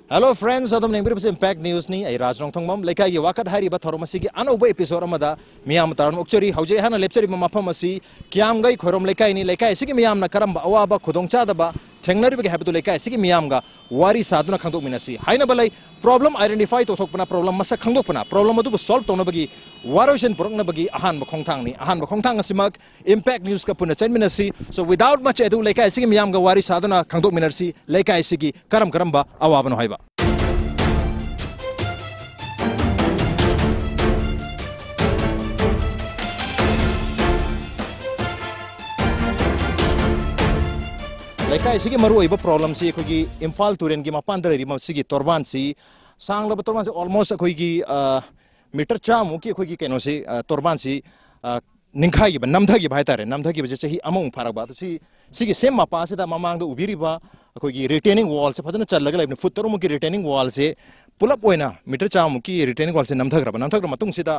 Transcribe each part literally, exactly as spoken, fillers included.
Hello friends, ꯑꯗꯨꯝ ꯌꯦꯡꯕꯤꯔꯤꯕꯁꯤ Impact Newsꯅꯤ꯫ ꯑꯩ ꯔꯥꯖ ꯔꯣꯡꯊꯣꯡꯕꯝ꯫ ꯂꯩꯀꯥꯏꯒꯤ ꯋꯥꯀꯠ ꯍꯥꯏꯔꯤꯕ ꯊꯧꯔꯝ ꯑꯁꯤꯒꯤ ꯑꯅꯧꯕ episode ꯑꯃꯗ ꯃꯤꯌꯥꯝ ꯇꯔꯥꯝꯅ ꯑꯣꯛꯆꯔꯤ꯫ ꯍꯧꯖꯤꯛ ꯑꯩꯍꯥꯛꯅ ꯂꯦꯞꯆꯔꯤꯕ ꯃꯐꯝ ꯑꯁꯤ ꯀꯤꯌꯥꯝꯒꯩ ꯈꯣꯏꯔꯣꯝ ꯂꯩꯀꯥꯏꯅꯤ꯫ ꯂꯩꯀꯥꯏ ꯑꯁꯤꯒꯤ ꯃꯤꯌꯥꯝꯅ ꯀꯔꯝꯕ ꯑꯋꯥꯕ ꯈꯨꯗꯣꯡꯆꯥꯗꯕ ꯊꯦꯡꯅꯔꯤꯕꯒꯦ ꯍꯥꯏꯕꯗꯨ ꯂꯩꯀꯥꯏ ꯑꯁꯤꯒꯤ ꯃꯤꯌꯥꯝꯒ ꯋꯥꯔꯤ ꯁꯥꯗꯨꯅ ꯈꯪꯗꯣꯛꯃꯤꯟꯅꯁꯤ꯫ ꯍꯥꯏꯅꯕ ꯂꯩ, problem identify ꯇꯧꯊꯣꯛꯄꯅ, problem ꯃꯁꯛ ꯈꯪꯗꯣꯛꯄꯅ, problem ꯑꯗꯨꯕꯨ solve ꯇꯧꯅꯕꯒꯤ ꯋꯥꯔꯣꯏꯁꯤꯟ ꯄꯨꯔꯛꯅꯕꯒꯤ ꯑꯍꯥꯟꯕ ꯈꯣꯡꯊꯥꯡꯅꯤ꯫ ꯑꯍꯥꯟꯕ ꯈꯣꯡꯊꯥꯡ ꯑꯁꯤꯃꯛ Impact Newsꯀ ꯄꯨꯟꯅ ꯆꯠꯃꯤꯟꯅꯁꯤ꯫ So without much ado, ꯂꯩꯀꯥꯏ ꯑꯁꯤꯒꯤ ꯃꯤꯌꯥꯝꯒ ꯋꯥꯔꯤ ꯁꯥꯗꯨꯅ ꯈꯪꯗꯣꯛꯃꯤꯟꯅꯔꯁꯤ ꯂꯩꯀꯥꯏ ꯑꯁꯤꯒꯤ ꯀꯔꯝ ꯀꯔꯝꯕ ꯑꯋꯥꯕꯅꯣ ꯍꯥꯏꯕ꯫ ꯂꯩꯀꯥꯏ ꯑꯁꯤꯒꯤ ꯃꯔꯨꯑꯣꯏꯕ problemꯁꯤ ꯑꯩꯈꯣꯏꯒꯤ ꯏꯝꯐꯥꯜ ꯇꯨꯔꯦꯜꯒꯤ ꯃꯄꯥꯟꯗ ꯂꯩꯔꯤꯕ ꯃꯁꯤꯒꯤ ꯇꯣꯔꯕꯥꯟꯁꯤ, ꯁꯥꯡꯂꯕ ꯇꯣꯔꯕꯥꯟꯁꯤ almost ꯑꯩꯈꯣꯏꯒꯤ, ꯑ, meter ꯆꯥꯝꯃꯨꯛꯀꯤ ꯑꯩꯈꯣꯏꯒꯤ ꯀꯩꯅꯣꯁꯤ, ꯑ, ꯇꯣꯔꯕꯥꯟꯁꯤ, ꯑ, ꯅꯤꯡꯈꯥꯏꯈꯤꯕ, ꯅꯝꯊꯈꯤꯕ ꯍꯥꯏꯇꯥꯔꯦ, ꯅꯝꯊꯈꯤꯕꯁꯦ ꯆꯍꯤ ꯑꯃꯃꯨꯛ ꯐꯥꯔꯛꯄ꯫ ꯑꯗꯨ ꯁꯤ, ꯁꯤꯒꯤ ꯁꯦꯝ ꯃꯄꯥꯁꯤꯗ ꯃꯃꯥꯡꯗ ꯎꯕꯤꯔꯤꯕ ꯑꯩꯈꯣꯏꯒꯤ retaining wallꯁꯦ ꯐꯖꯅ ꯆꯜꯂꯒ ꯂꯩꯕꯅꯤ꯫ Foot ꯇꯔꯨꯛꯃꯨꯛꯀꯤ retaining wallꯁꯦ ꯄꯨꯂꯞ ꯑꯣꯏꯅ meter ꯆꯥꯝꯃꯨꯛꯀꯤ retaining wallꯁꯦ ꯅꯝꯊꯈ꯭ꯔꯕ꯫ ꯅꯝꯊꯈ꯭ꯔ ꯃꯇꯨꯡꯁꯤꯗ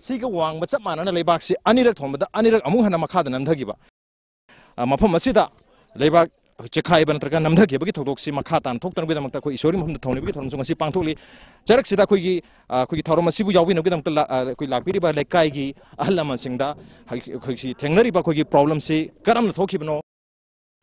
ꯁꯤꯒ ꯋꯥꯡꯕ ꯆꯞ ꯃꯥꯟꯅꯅ ꯂꯩꯕꯥꯛꯁꯤ ꯑꯅꯤꯔꯛ ꯊꯣꯟꯕꯗ ꯑꯅꯤꯔꯛ ꯑꯃꯨꯛ ꯍꯟꯅ ꯃꯈꯥꯗ ꯅꯝꯊꯈꯤꯕ꯫ ꯑ, ꯃꯐꯝ ꯑꯁꯤꯗ ꯂꯩꯕꯥꯛ ꯆꯦꯛꯈꯥꯏꯕ ꯅꯠꯇ꯭ꯔꯒ ꯅꯝꯊꯈꯤꯕꯒꯤ ꯊꯧꯗꯣꯛꯁꯤ ꯃꯈꯥ ꯇꯥꯅ ꯊꯣꯛꯇꯅꯕꯒꯤꯗꯃꯛꯇ ꯑꯩꯈꯣꯏ ꯏꯁꯣꯔꯒꯤ ꯃꯐꯝꯗ ꯊꯧꯅꯤꯕꯒꯤ ꯊꯧꯔꯝꯁꯨ ꯉꯁꯤ ꯄꯥꯡꯊꯣꯛꯂꯤ꯫ ꯆꯔꯛꯁꯤꯗ ꯑꯩꯈꯣꯏꯒꯤ, ꯑ, ꯑꯩꯈꯣꯏꯒꯤ ꯊꯧꯔꯝ ꯑꯁꯤꯕꯨ ꯌꯥꯎꯕꯤꯅꯕꯒꯤꯗꯃꯛꯇ ꯂꯥ-, ꯑ, ꯑꯩꯈꯣꯏ ꯂꯥꯛꯄꯤꯔꯤꯕ ꯂꯩꯀꯥꯏꯒꯤ ꯑꯍꯜ ꯂꯃꯟꯁꯤꯡꯗ ꯍꯥꯏ-, ꯑꯩꯈꯣꯏꯒꯤ ꯊꯦꯡꯅꯔꯤꯕ ꯑꯩꯈꯣꯏꯒꯤ problemꯁꯤ ꯀꯔꯝꯅ ꯊꯣꯛꯈꯤꯕꯅꯣ?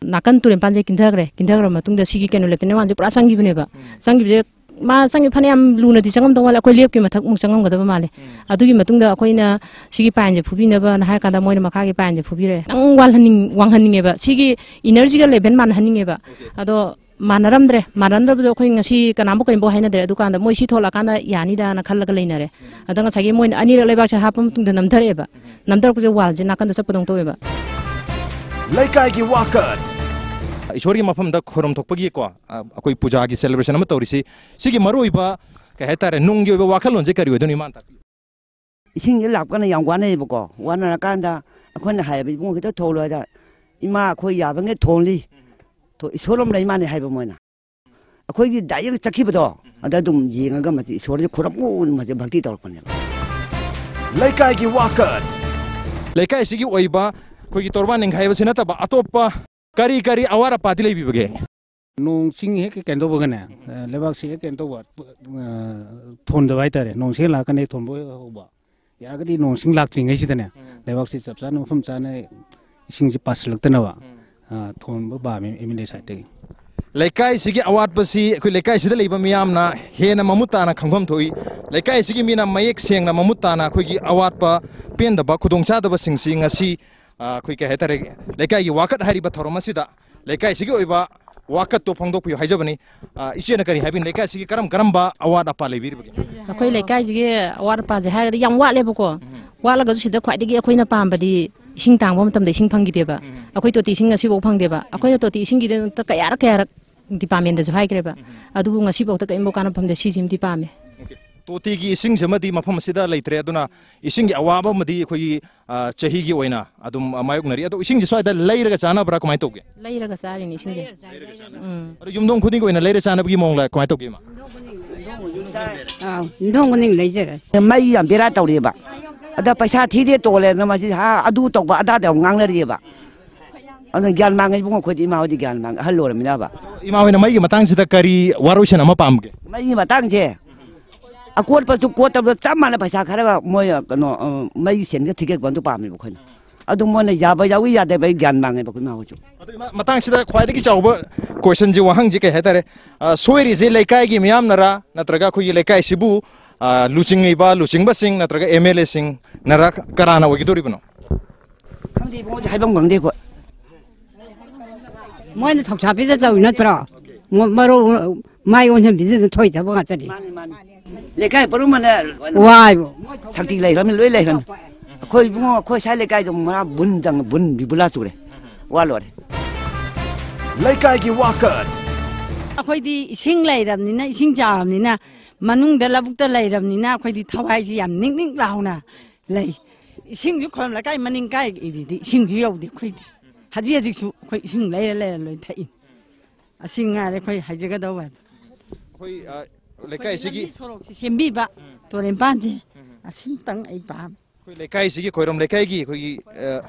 ꯅꯥꯀꯟ ꯇꯨꯔꯦꯟ ꯄꯥꯟꯁꯦ ꯀꯤꯟꯊꯈ꯭ꯔꯦ꯫ ꯀꯤꯟꯊꯈ꯭ꯔ ꯃꯇꯨꯡꯗ ꯁꯤꯒꯤ ꯀꯩꯅꯣ, latrine wallꯁꯦ ꯄꯨꯔꯥ ꯆꯪꯈꯤꯕꯅꯦꯕ꯫ ꯆꯪꯈꯤꯕꯁꯦ ꯃꯥ ꯆꯪꯉꯤ ꯐꯅꯌꯥꯝ ꯂꯨꯅꯗꯤ ꯆꯪꯉꯝꯗꯧ ꯃꯥꯜꯂꯦ꯫ ꯑꯩꯈꯣꯏ ꯂꯦꯞꯀꯤ ꯃꯊꯛꯃꯨꯛ ꯆꯪꯉꯝꯒꯗꯕ ꯃꯥꯜꯂꯦ꯫ ꯑꯗꯨꯒꯤ ꯃꯇꯨꯡꯗ ꯑꯩꯈꯣꯏꯅ ꯁꯤꯒꯤ pineꯁꯦ ꯐꯨꯕꯤꯅꯕꯅ ꯍꯥꯏꯔ ꯀꯥꯟꯗ ꯃꯣꯏꯅ ꯃꯈꯥꯒꯤ pineꯁꯦ ꯐꯨꯕꯤꯔꯦ꯫ ꯈꯤꯇꯪ ꯋꯥꯜꯍꯟꯅꯤꯡ-, ꯋꯥꯡꯍꯟꯅꯤꯡꯉꯦꯕ꯫ ꯁꯤꯒꯤ energyꯒ level ꯃꯥꯟꯅꯍꯟꯅꯤꯡꯉꯦꯕ꯫ ꯑꯗꯣ ꯃꯥꯟꯅꯔꯝꯗ꯭ꯔꯦ꯫ ꯃꯥꯟꯅꯔꯝꯗꯕꯗꯣ ꯑꯩꯈꯣꯏ ꯉꯁꯤ ꯀꯅꯥꯝꯕꯨ ꯀꯔꯤꯝꯕꯨ ꯍꯥꯏꯅꯗ꯭ꯔꯦ꯫ ꯑꯗꯨꯀꯥꯟꯗ ꯃꯣꯏ ꯁꯤ ꯊꯣꯛꯂꯛꯑꯀꯥꯟꯗ ꯌꯥꯅꯤꯗꯅ ꯈꯜꯂꯒ ꯂꯩꯅꯔꯦ꯫ ꯑꯗ ꯉꯁꯥꯏꯒꯤ ꯃꯣꯏꯅ ꯑꯅꯤꯔꯛ ꯂꯩꯕꯥꯛꯁꯦ ꯍꯥꯞꯄ ꯃꯇꯨꯡꯗ ꯅꯝꯊꯔꯛꯑꯦꯕ꯫ ꯅꯝꯊꯔꯛꯄꯁꯦ wallꯁꯦ ꯅꯥꯀꯟꯗ ꯆꯠꯄꯗꯧꯅ ꯇꯧꯋꯦꯕ꯫ ꯂꯩꯀꯥꯏꯒꯤ ꯋꯥꯀꯠ꯫ ꯏꯁꯣꯔꯒꯤ ꯃꯐꯝꯗ ꯈꯨꯔꯨꯝ ꯊꯣꯛꯄꯒꯤꯀꯣ, ꯑ, ꯑꯩꯈꯣꯏ ꯄꯨꯖꯥꯒꯤ celebration ꯑꯃ ꯇꯧꯔꯤꯁꯤ, ꯁꯤꯒꯤ ꯃꯔꯨꯑꯣꯏꯕ, ꯀꯩ ꯍꯥꯏꯇꯥꯔꯦ, ꯅꯨꯡꯒꯤ ꯑꯣꯏꯕ ꯋꯥꯈꯜꯂꯣꯟꯁꯦ ꯀꯔꯤ ꯑꯣꯏꯗꯣꯏꯅꯣ, ꯏꯃꯥꯅ ꯇꯥꯛꯄꯤꯌꯨ꯫ ꯏꯁꯤꯡꯁꯦ ꯂꯥꯛꯄ ꯀꯥꯟꯗ ꯌꯥꯝ ꯋꯥꯅꯩꯌꯦꯕꯀꯣ꯫ ꯋꯥꯅꯔꯀꯥꯟꯗ ꯑꯩꯈꯣꯏꯅ ꯍꯥꯏꯌꯦꯕ, "ꯏꯕꯨꯡꯉꯣ, ꯈꯤꯇ ꯊꯣꯛꯂꯣ" ꯍꯥꯏꯗ, "ꯏꯃꯥ, ꯑꯩꯈꯣꯏ ꯌꯥꯕꯉꯩ ꯊꯣꯡꯂꯤ꯫ ꯊꯣ-, ꯏꯁꯣꯔ ꯑꯃ ꯂꯩ ꯃꯥꯜꯂꯦ" ꯍꯥꯏꯕ ꯃꯣꯏꯅ꯫ ꯑꯩꯈꯣꯏꯒꯤ direct ꯆꯠꯈꯤꯕꯗꯣ, ꯑꯗ ꯑꯗꯨꯝ ꯌꯦꯡꯉꯒ ꯃꯁꯤ ꯏꯁꯣꯔꯁꯦ ꯈꯨꯔꯨꯝꯃꯨ, ꯃꯁꯤ ꯚꯛꯇꯤ ꯇꯧꯔꯛꯄꯅꯦꯕ꯫ ꯂꯩꯀꯥꯏꯒꯤ ꯋꯥꯀꯠ꯫ ꯂꯩꯀꯥꯏꯁꯤꯒꯤ ꯑꯣꯏꯕ ꯑꯩꯈꯣꯏꯒꯤ ꯇꯣꯔꯕꯥꯟ ꯅꯤꯡꯈꯥꯏꯕꯁꯤ ꯅꯠꯇꯕ ꯑꯇꯣꯞꯄ ꯀꯔꯤ ꯀꯔꯤ ꯑꯋꯥꯠ ꯑꯄꯥꯗꯤ ꯂꯩꯕꯤꯕꯒꯦ? ꯅꯣꯡ ꯆꯤꯡ ꯍꯦꯛ ꯀꯩꯅꯣ ꯇꯧꯕꯒꯅꯦ, ꯑ, ꯂꯩꯕꯥꯛꯁꯤ ꯍꯦꯛ ꯀꯩꯅꯣ ꯇꯧꯕ, ꯑ, ꯊꯣꯟꯗꯕ ꯍꯥꯏꯇꯥꯔꯦ, ꯅꯣꯡ ꯆꯤꯡ ꯂꯥꯛꯀꯅꯤ ꯊꯣꯟꯕ ꯍꯧꯕ꯫ ꯌꯥꯔꯒꯗꯤ ꯅꯣꯡ ꯆꯤꯡ ꯂꯥꯛꯇ꯭ꯔꯤꯉꯩꯁꯤꯗꯅꯦ, ꯎꯝ꯫ ꯂꯩꯕꯥꯛꯁꯤ ꯆꯞ ꯆꯥꯅ ꯃꯐꯝ ꯆꯥꯅ ꯏꯁꯤꯡꯁꯤ ꯄꯥꯁꯤꯜꯂꯛꯇꯅꯕ, ꯎꯝ꯫ ꯑ, ꯊꯣꯟꯕ ꯄꯥꯝꯃꯤ ꯑꯦꯝ ꯑꯦꯜ ꯑꯦ ꯁꯥꯏꯠꯇꯒꯤ꯫ ꯂꯩꯀꯥꯏꯁꯤꯒꯤ ꯑꯋꯥꯠꯄꯁꯤ ꯑꯩꯈꯣꯏ ꯂꯩꯀꯥꯏꯁꯤꯗ ꯂꯩꯕ ꯃꯤꯌꯥꯝꯅ ꯍꯦꯟꯅ ꯃꯃꯨꯠ ꯇꯥꯅ ꯈꯪꯐꯝ ꯊꯣꯛꯏ꯫ ꯂꯩꯀꯥꯏꯁꯤꯒꯤ ꯃꯤꯅ ꯃꯌꯦꯛ ꯁꯦꯡꯅ ꯃꯃꯨꯠ ꯇꯥꯅ ꯑꯩꯈꯣꯏꯒꯤ ꯑꯋꯥꯠꯄ, ꯄꯦꯟꯗꯕ, ꯈꯨꯗꯣꯡꯆꯥꯗꯕꯁꯤꯡꯁꯤ ꯉꯁꯤ, ꯑ, ꯑꯩꯈꯣꯏ ꯀꯩ ꯍꯥꯏꯇꯥꯔꯦ, ꯂꯩꯀꯥꯏꯒꯤ ꯋꯥꯀꯠ ꯍꯥꯏꯔꯤꯕ ꯊꯧꯔꯝ ꯑꯁꯤꯗ ꯂꯩꯀꯥꯏꯁꯤꯒꯤ ꯑꯣꯏꯕ ꯋꯥꯀꯠꯇꯣ ꯐꯣꯡꯗꯣꯛꯄꯤꯌꯨ ꯍꯥꯏꯖꯕꯅꯤ꯫ ꯑ, ꯏꯆꯦꯅ ꯀꯔꯤ ꯍꯥꯏꯕꯤꯅꯤ? ꯂꯩꯀꯥꯏꯁꯤꯒꯤ ꯀꯔꯝ ꯀꯔꯝꯕ ꯑꯋꯥꯠ ꯑꯄꯥ ꯂꯩꯕꯤꯔꯤꯕꯒꯦ? ꯑꯩꯈꯣꯏ ꯂꯩꯀꯥꯏꯁꯤꯒꯤ ꯑꯋꯥꯠ ꯑꯄꯥꯁꯦ ꯍꯥꯏꯔꯒꯗꯤ ꯌꯥꯝ ꯋꯥꯠꯂꯦꯕꯀꯣ꯫ ꯎꯝ꯫ ꯋꯥꯠꯂꯒꯁꯨ ꯁꯤꯗ ꯈ꯭ꯋꯥꯏꯗꯒꯤ ꯑꯩꯈꯣꯏꯅ ꯄꯥꯝꯕꯗꯤ ꯏꯁꯤꯡ ꯇꯥꯡꯕ ꯃꯇꯝꯗ ꯏꯁꯤꯡ ꯐꯪꯈꯤꯗꯦꯕ꯫ ꯎꯝ꯫ ꯑꯩꯈꯣꯏ ꯇꯣꯇꯤ ꯏꯁꯤꯡ ꯉꯁꯤꯐꯥꯎ ꯐꯪꯗꯦꯕ꯫ ꯑꯩꯈꯣꯏꯅ ꯇꯣꯇꯤ ꯏꯁꯤꯡꯒꯤꯗꯃꯛꯇ ꯀꯌꯥꯔꯛ ꯀꯌꯥꯔꯛ ꯗꯤꯄꯥꯔꯠꯃꯦꯟꯗꯁꯨ ꯍꯥꯏꯈ꯭ꯔꯦꯕ꯫ ꯎꯝ꯫ ꯑꯗꯨꯕꯨ ꯉꯁꯤꯐꯥꯎꯗ ꯀꯔꯤꯝꯐꯥꯎ ꯀꯥꯟꯅꯕ ꯐꯪꯗꯦ꯫ ꯁꯤꯁꯤꯃꯗꯤ ꯄꯥꯝꯃꯦ꯫ ꯑꯣꯀꯦ꯫ ꯇꯣꯇꯤꯒꯤ ꯏꯁꯤꯡꯁꯤꯃꯗꯤ ꯃꯐꯝ ꯑꯁꯤꯗ ꯂꯩꯇ꯭ꯔꯦ, ꯑꯗꯨꯅ ꯏꯁꯤꯡꯒꯤ ꯑꯋꯥꯕ ꯑꯃꯗꯤ ꯑꯩꯈꯣꯏꯒꯤ, ꯑ, ꯆꯍꯤꯒꯤ ꯑꯣꯏꯅ ꯑꯗꯨꯝ, ꯑ, ꯃꯥꯌꯣꯛꯅꯔꯤ꯫ ꯑꯗꯣ ꯏꯁꯤꯡꯁꯦ ꯁ꯭ꯋꯥꯏꯗ ꯂꯩꯔꯒ ꯆꯥꯅꯕ꯭ꯔꯥ, ꯀꯃꯥꯏꯅ ꯇꯧꯒꯦ? ꯂꯩꯔꯒ ꯆꯥꯔꯤꯅꯤ ꯏꯁꯤꯡꯁꯦ꯫ ꯎꯝ꯫ ꯑꯗꯣ ꯌꯨꯝꯊꯣꯡ ꯈꯨꯗꯤꯡꯒꯤ ꯑꯣꯏꯅ ꯂꯩꯔ ꯆꯥꯅꯕꯒꯤ ꯃꯑꯣꯡꯂ, ꯀꯃꯥꯏꯅ ꯇꯧꯒꯦ, ꯏꯃꯥ? ꯑꯥ, ꯌꯨꯝꯊꯣꯡ ꯈꯨꯗꯤꯡ ꯂꯩꯖꯔꯦ꯫ ꯃꯩ ꯌꯥꯝ ꯕꯦꯔꯥ ꯇꯧꯔꯤꯑꯕ꯫ ꯑꯗ ꯄꯩꯁꯥ ꯊꯤꯗꯦ ꯇꯣꯜꯂꯦ ꯑꯗꯨꯅ ꯃꯁꯤ, ꯍꯥ, ꯑꯗꯨ ꯇꯧꯕ ꯑꯗꯥ ꯇꯧꯕ ꯉꯥꯡꯅꯔꯤꯑꯕ꯫ ꯑꯗꯨꯅ ꯒ꯭ꯌꯥꯟ ꯃꯥꯡꯉꯦ ꯏꯕꯨꯡꯉꯣ, ꯑꯩꯈꯣꯏꯗꯤ ꯏꯃꯥ ꯍꯣꯏꯗꯤ ꯒ꯭ꯌꯥꯟ ꯃꯥꯡꯉꯦ, ꯑꯍꯜ ꯑꯣꯏꯔꯕꯅꯤꯅꯕ꯫ ꯏꯃꯥ ꯍꯣꯏꯅ ꯃꯩꯒꯤ ꯃꯇꯥꯡꯁꯤꯗ ꯀꯔꯤ ꯋꯥꯔꯣꯏꯁꯤꯟ ꯑꯃ ꯄꯥꯝꯒꯦ? ꯃꯩꯒꯤ ꯃꯇꯥꯡꯁꯦ ꯑꯀꯣꯠꯄꯁꯨ ꯀꯣꯠꯇꯕꯗ ꯆꯞ ꯃꯥꯟꯅ ꯄꯩꯁꯥ ꯈꯔ ꯃꯣꯏ, ꯀꯩꯅꯣ, ꯑ, ꯃꯩꯒꯤ ꯁꯦꯟꯒ ꯊꯤꯒꯠꯄ ꯑꯗꯨ ꯄꯥꯝꯃꯦꯕ ꯑꯩꯈꯣꯏꯅ꯫ ꯑꯗꯨ ꯃꯣꯏꯅ ꯌꯥꯕ ꯌꯥꯎꯏ ꯌꯥꯗꯕ ꯑꯩ ꯒ꯭ꯌꯥꯟ ꯃꯥꯡꯉꯦꯕ ꯑꯩꯈꯣꯏ ꯏꯃꯥ ꯍꯣꯏꯁꯨ꯫ ꯑꯗꯨ ꯏꯃꯥ, ꯃꯇꯥꯡꯁꯤꯗ ꯈ꯭ꯋꯥꯏꯗꯒꯤ ꯆꯥꯎꯕ ꯀꯣꯏꯁꯟꯁꯤ, ꯋꯥꯍꯪꯁꯤ ꯀꯩ ꯍꯥꯏꯇꯥꯔꯦ? ꯑ, ꯁꯣꯏꯔꯤꯁꯦ ꯂꯩꯀꯥꯏꯒꯤ ꯃꯤꯌꯥꯝꯅꯔꯥ, ꯅꯠꯇ꯭ꯔꯒ ꯑꯩꯈꯣꯏꯒꯤ ꯂꯩꯀꯥꯏꯁꯤꯕꯨ, ꯑ, ꯂꯨꯆꯤꯡꯉꯤꯕ ꯂꯨꯆꯤꯡꯕꯁꯤꯡ ꯅꯠꯇ꯭ꯔꯒ ꯑꯦꯝ ꯑꯦꯜ ꯑꯦꯁꯤꯡꯅꯔꯥ, ꯀꯅꯥꯅ ꯑꯣꯏꯒꯗꯧꯔꯤꯕꯅꯣ? ꯈꯪꯗꯦ ꯏꯕꯨꯡꯉꯣ, ꯍꯥꯏꯐꯝ ꯈꯪꯗꯦ ꯑꯩꯈꯣꯏ꯫ ꯃꯣꯏꯅ ꯊꯧꯁꯥꯄꯤꯗ ꯇꯧꯔꯤ ꯅꯠꯇ꯭ꯔꯣ? ꯃ-, ꯃꯔꯨ ꯃꯥꯏ ꯑꯣꯟꯁꯤꯟꯕꯤꯗꯅ ꯊꯣꯛꯏ ꯊꯕꯛ ꯉꯥꯛꯇꯅꯤ꯫ ꯃꯥꯅꯤ, ꯃꯥꯅꯤ꯫ ꯂꯩꯀꯥꯏ ꯄꯨꯝꯅꯃꯛꯅ ꯋꯥꯏꯕꯨ꯫ ꯁꯛꯇꯤ ꯂꯩꯈ꯭ꯔꯕꯅꯤ, ꯂꯣꯏ ꯂꯩꯈ꯭ꯔꯕꯅꯤ꯫ ꯑꯩꯈꯣꯏ ꯏꯕꯨꯡꯉꯣ, ꯑꯩꯈꯣꯏ ꯁ꯭ꯋꯥꯏ ꯂꯩꯀꯥꯏꯗꯣ ꯃꯔꯥ ꯕꯨꯟ ꯆꯪ-, ꯕꯨꯟ ꯕꯤꯕꯨꯂꯥ ꯆꯨꯔꯦ꯫ ꯋꯥ ꯂꯣꯏꯔꯦ꯫ ꯂꯩꯀꯥꯏꯒꯤ ꯋꯥꯀꯠ꯫ ꯑꯩꯈꯣꯏꯗꯤ ꯏꯁꯤꯡ ꯂꯩꯔꯕꯅꯤꯅ, ꯏꯁꯤꯡ ꯆꯥꯎꯔꯕꯅꯤꯅ, ꯃꯅꯨꯡꯗ ꯂꯧꯕꯨꯛꯇ ꯂꯩꯔꯕꯅꯤꯅ ꯑꯩꯈꯣꯏꯗꯤ ꯊꯋꯥꯏꯁꯤ ꯌꯥꯝ ꯅꯤꯛ ꯅꯤꯛ ꯂꯥꯎꯅ ꯂꯩ꯫ ꯏꯁꯤꯡꯁꯨ ꯈꯣꯏꯔꯝ ꯂꯩꯀꯥꯏ ꯃꯅꯤꯡ ꯀꯥꯏꯒꯤꯗꯨꯗꯤ ꯏꯁꯤꯡꯁꯨ ꯌꯧꯗꯦ ꯑꯩꯈꯣꯏꯗꯤ꯫ ꯍꯧꯖꯤꯛ ꯍꯧꯖꯤꯛꯁꯨ ꯑꯩꯈꯣꯏ ꯏꯁꯤꯡ ꯂꯩꯔ ꯂꯩꯔ ꯂꯣꯏ ꯊꯛꯏ꯫ ꯑꯁꯤ ꯉꯥꯏꯔꯦ ꯑꯩꯈꯣꯏ ꯍꯥꯏꯖꯒꯗꯧꯕ ꯍꯥꯏꯕꯨ꯫ ꯑꯩꯈꯣꯏ, ꯑ, ꯂꯩꯀꯥꯏꯁꯤꯒꯤ ꯂꯝꯕꯤ ꯁꯣꯔꯣꯛꯁꯤ ꯁꯦꯝꯕꯤꯕ, ꯎꯝ꯫ ꯇꯨꯔꯦꯟ ꯃꯄꯥꯟꯁꯦ, ꯎꯝ꯫ ꯑꯁꯤꯃꯇꯪ ꯑꯩ ꯄꯥꯝꯃꯤ꯫ ꯑꯩꯈꯣꯏ ꯂꯩꯀꯥꯏꯁꯤꯒꯤ, ꯈꯣꯏꯔꯝ ꯂꯩꯀꯥꯏꯒꯤ ꯑꯩꯈꯣꯏꯒꯤ,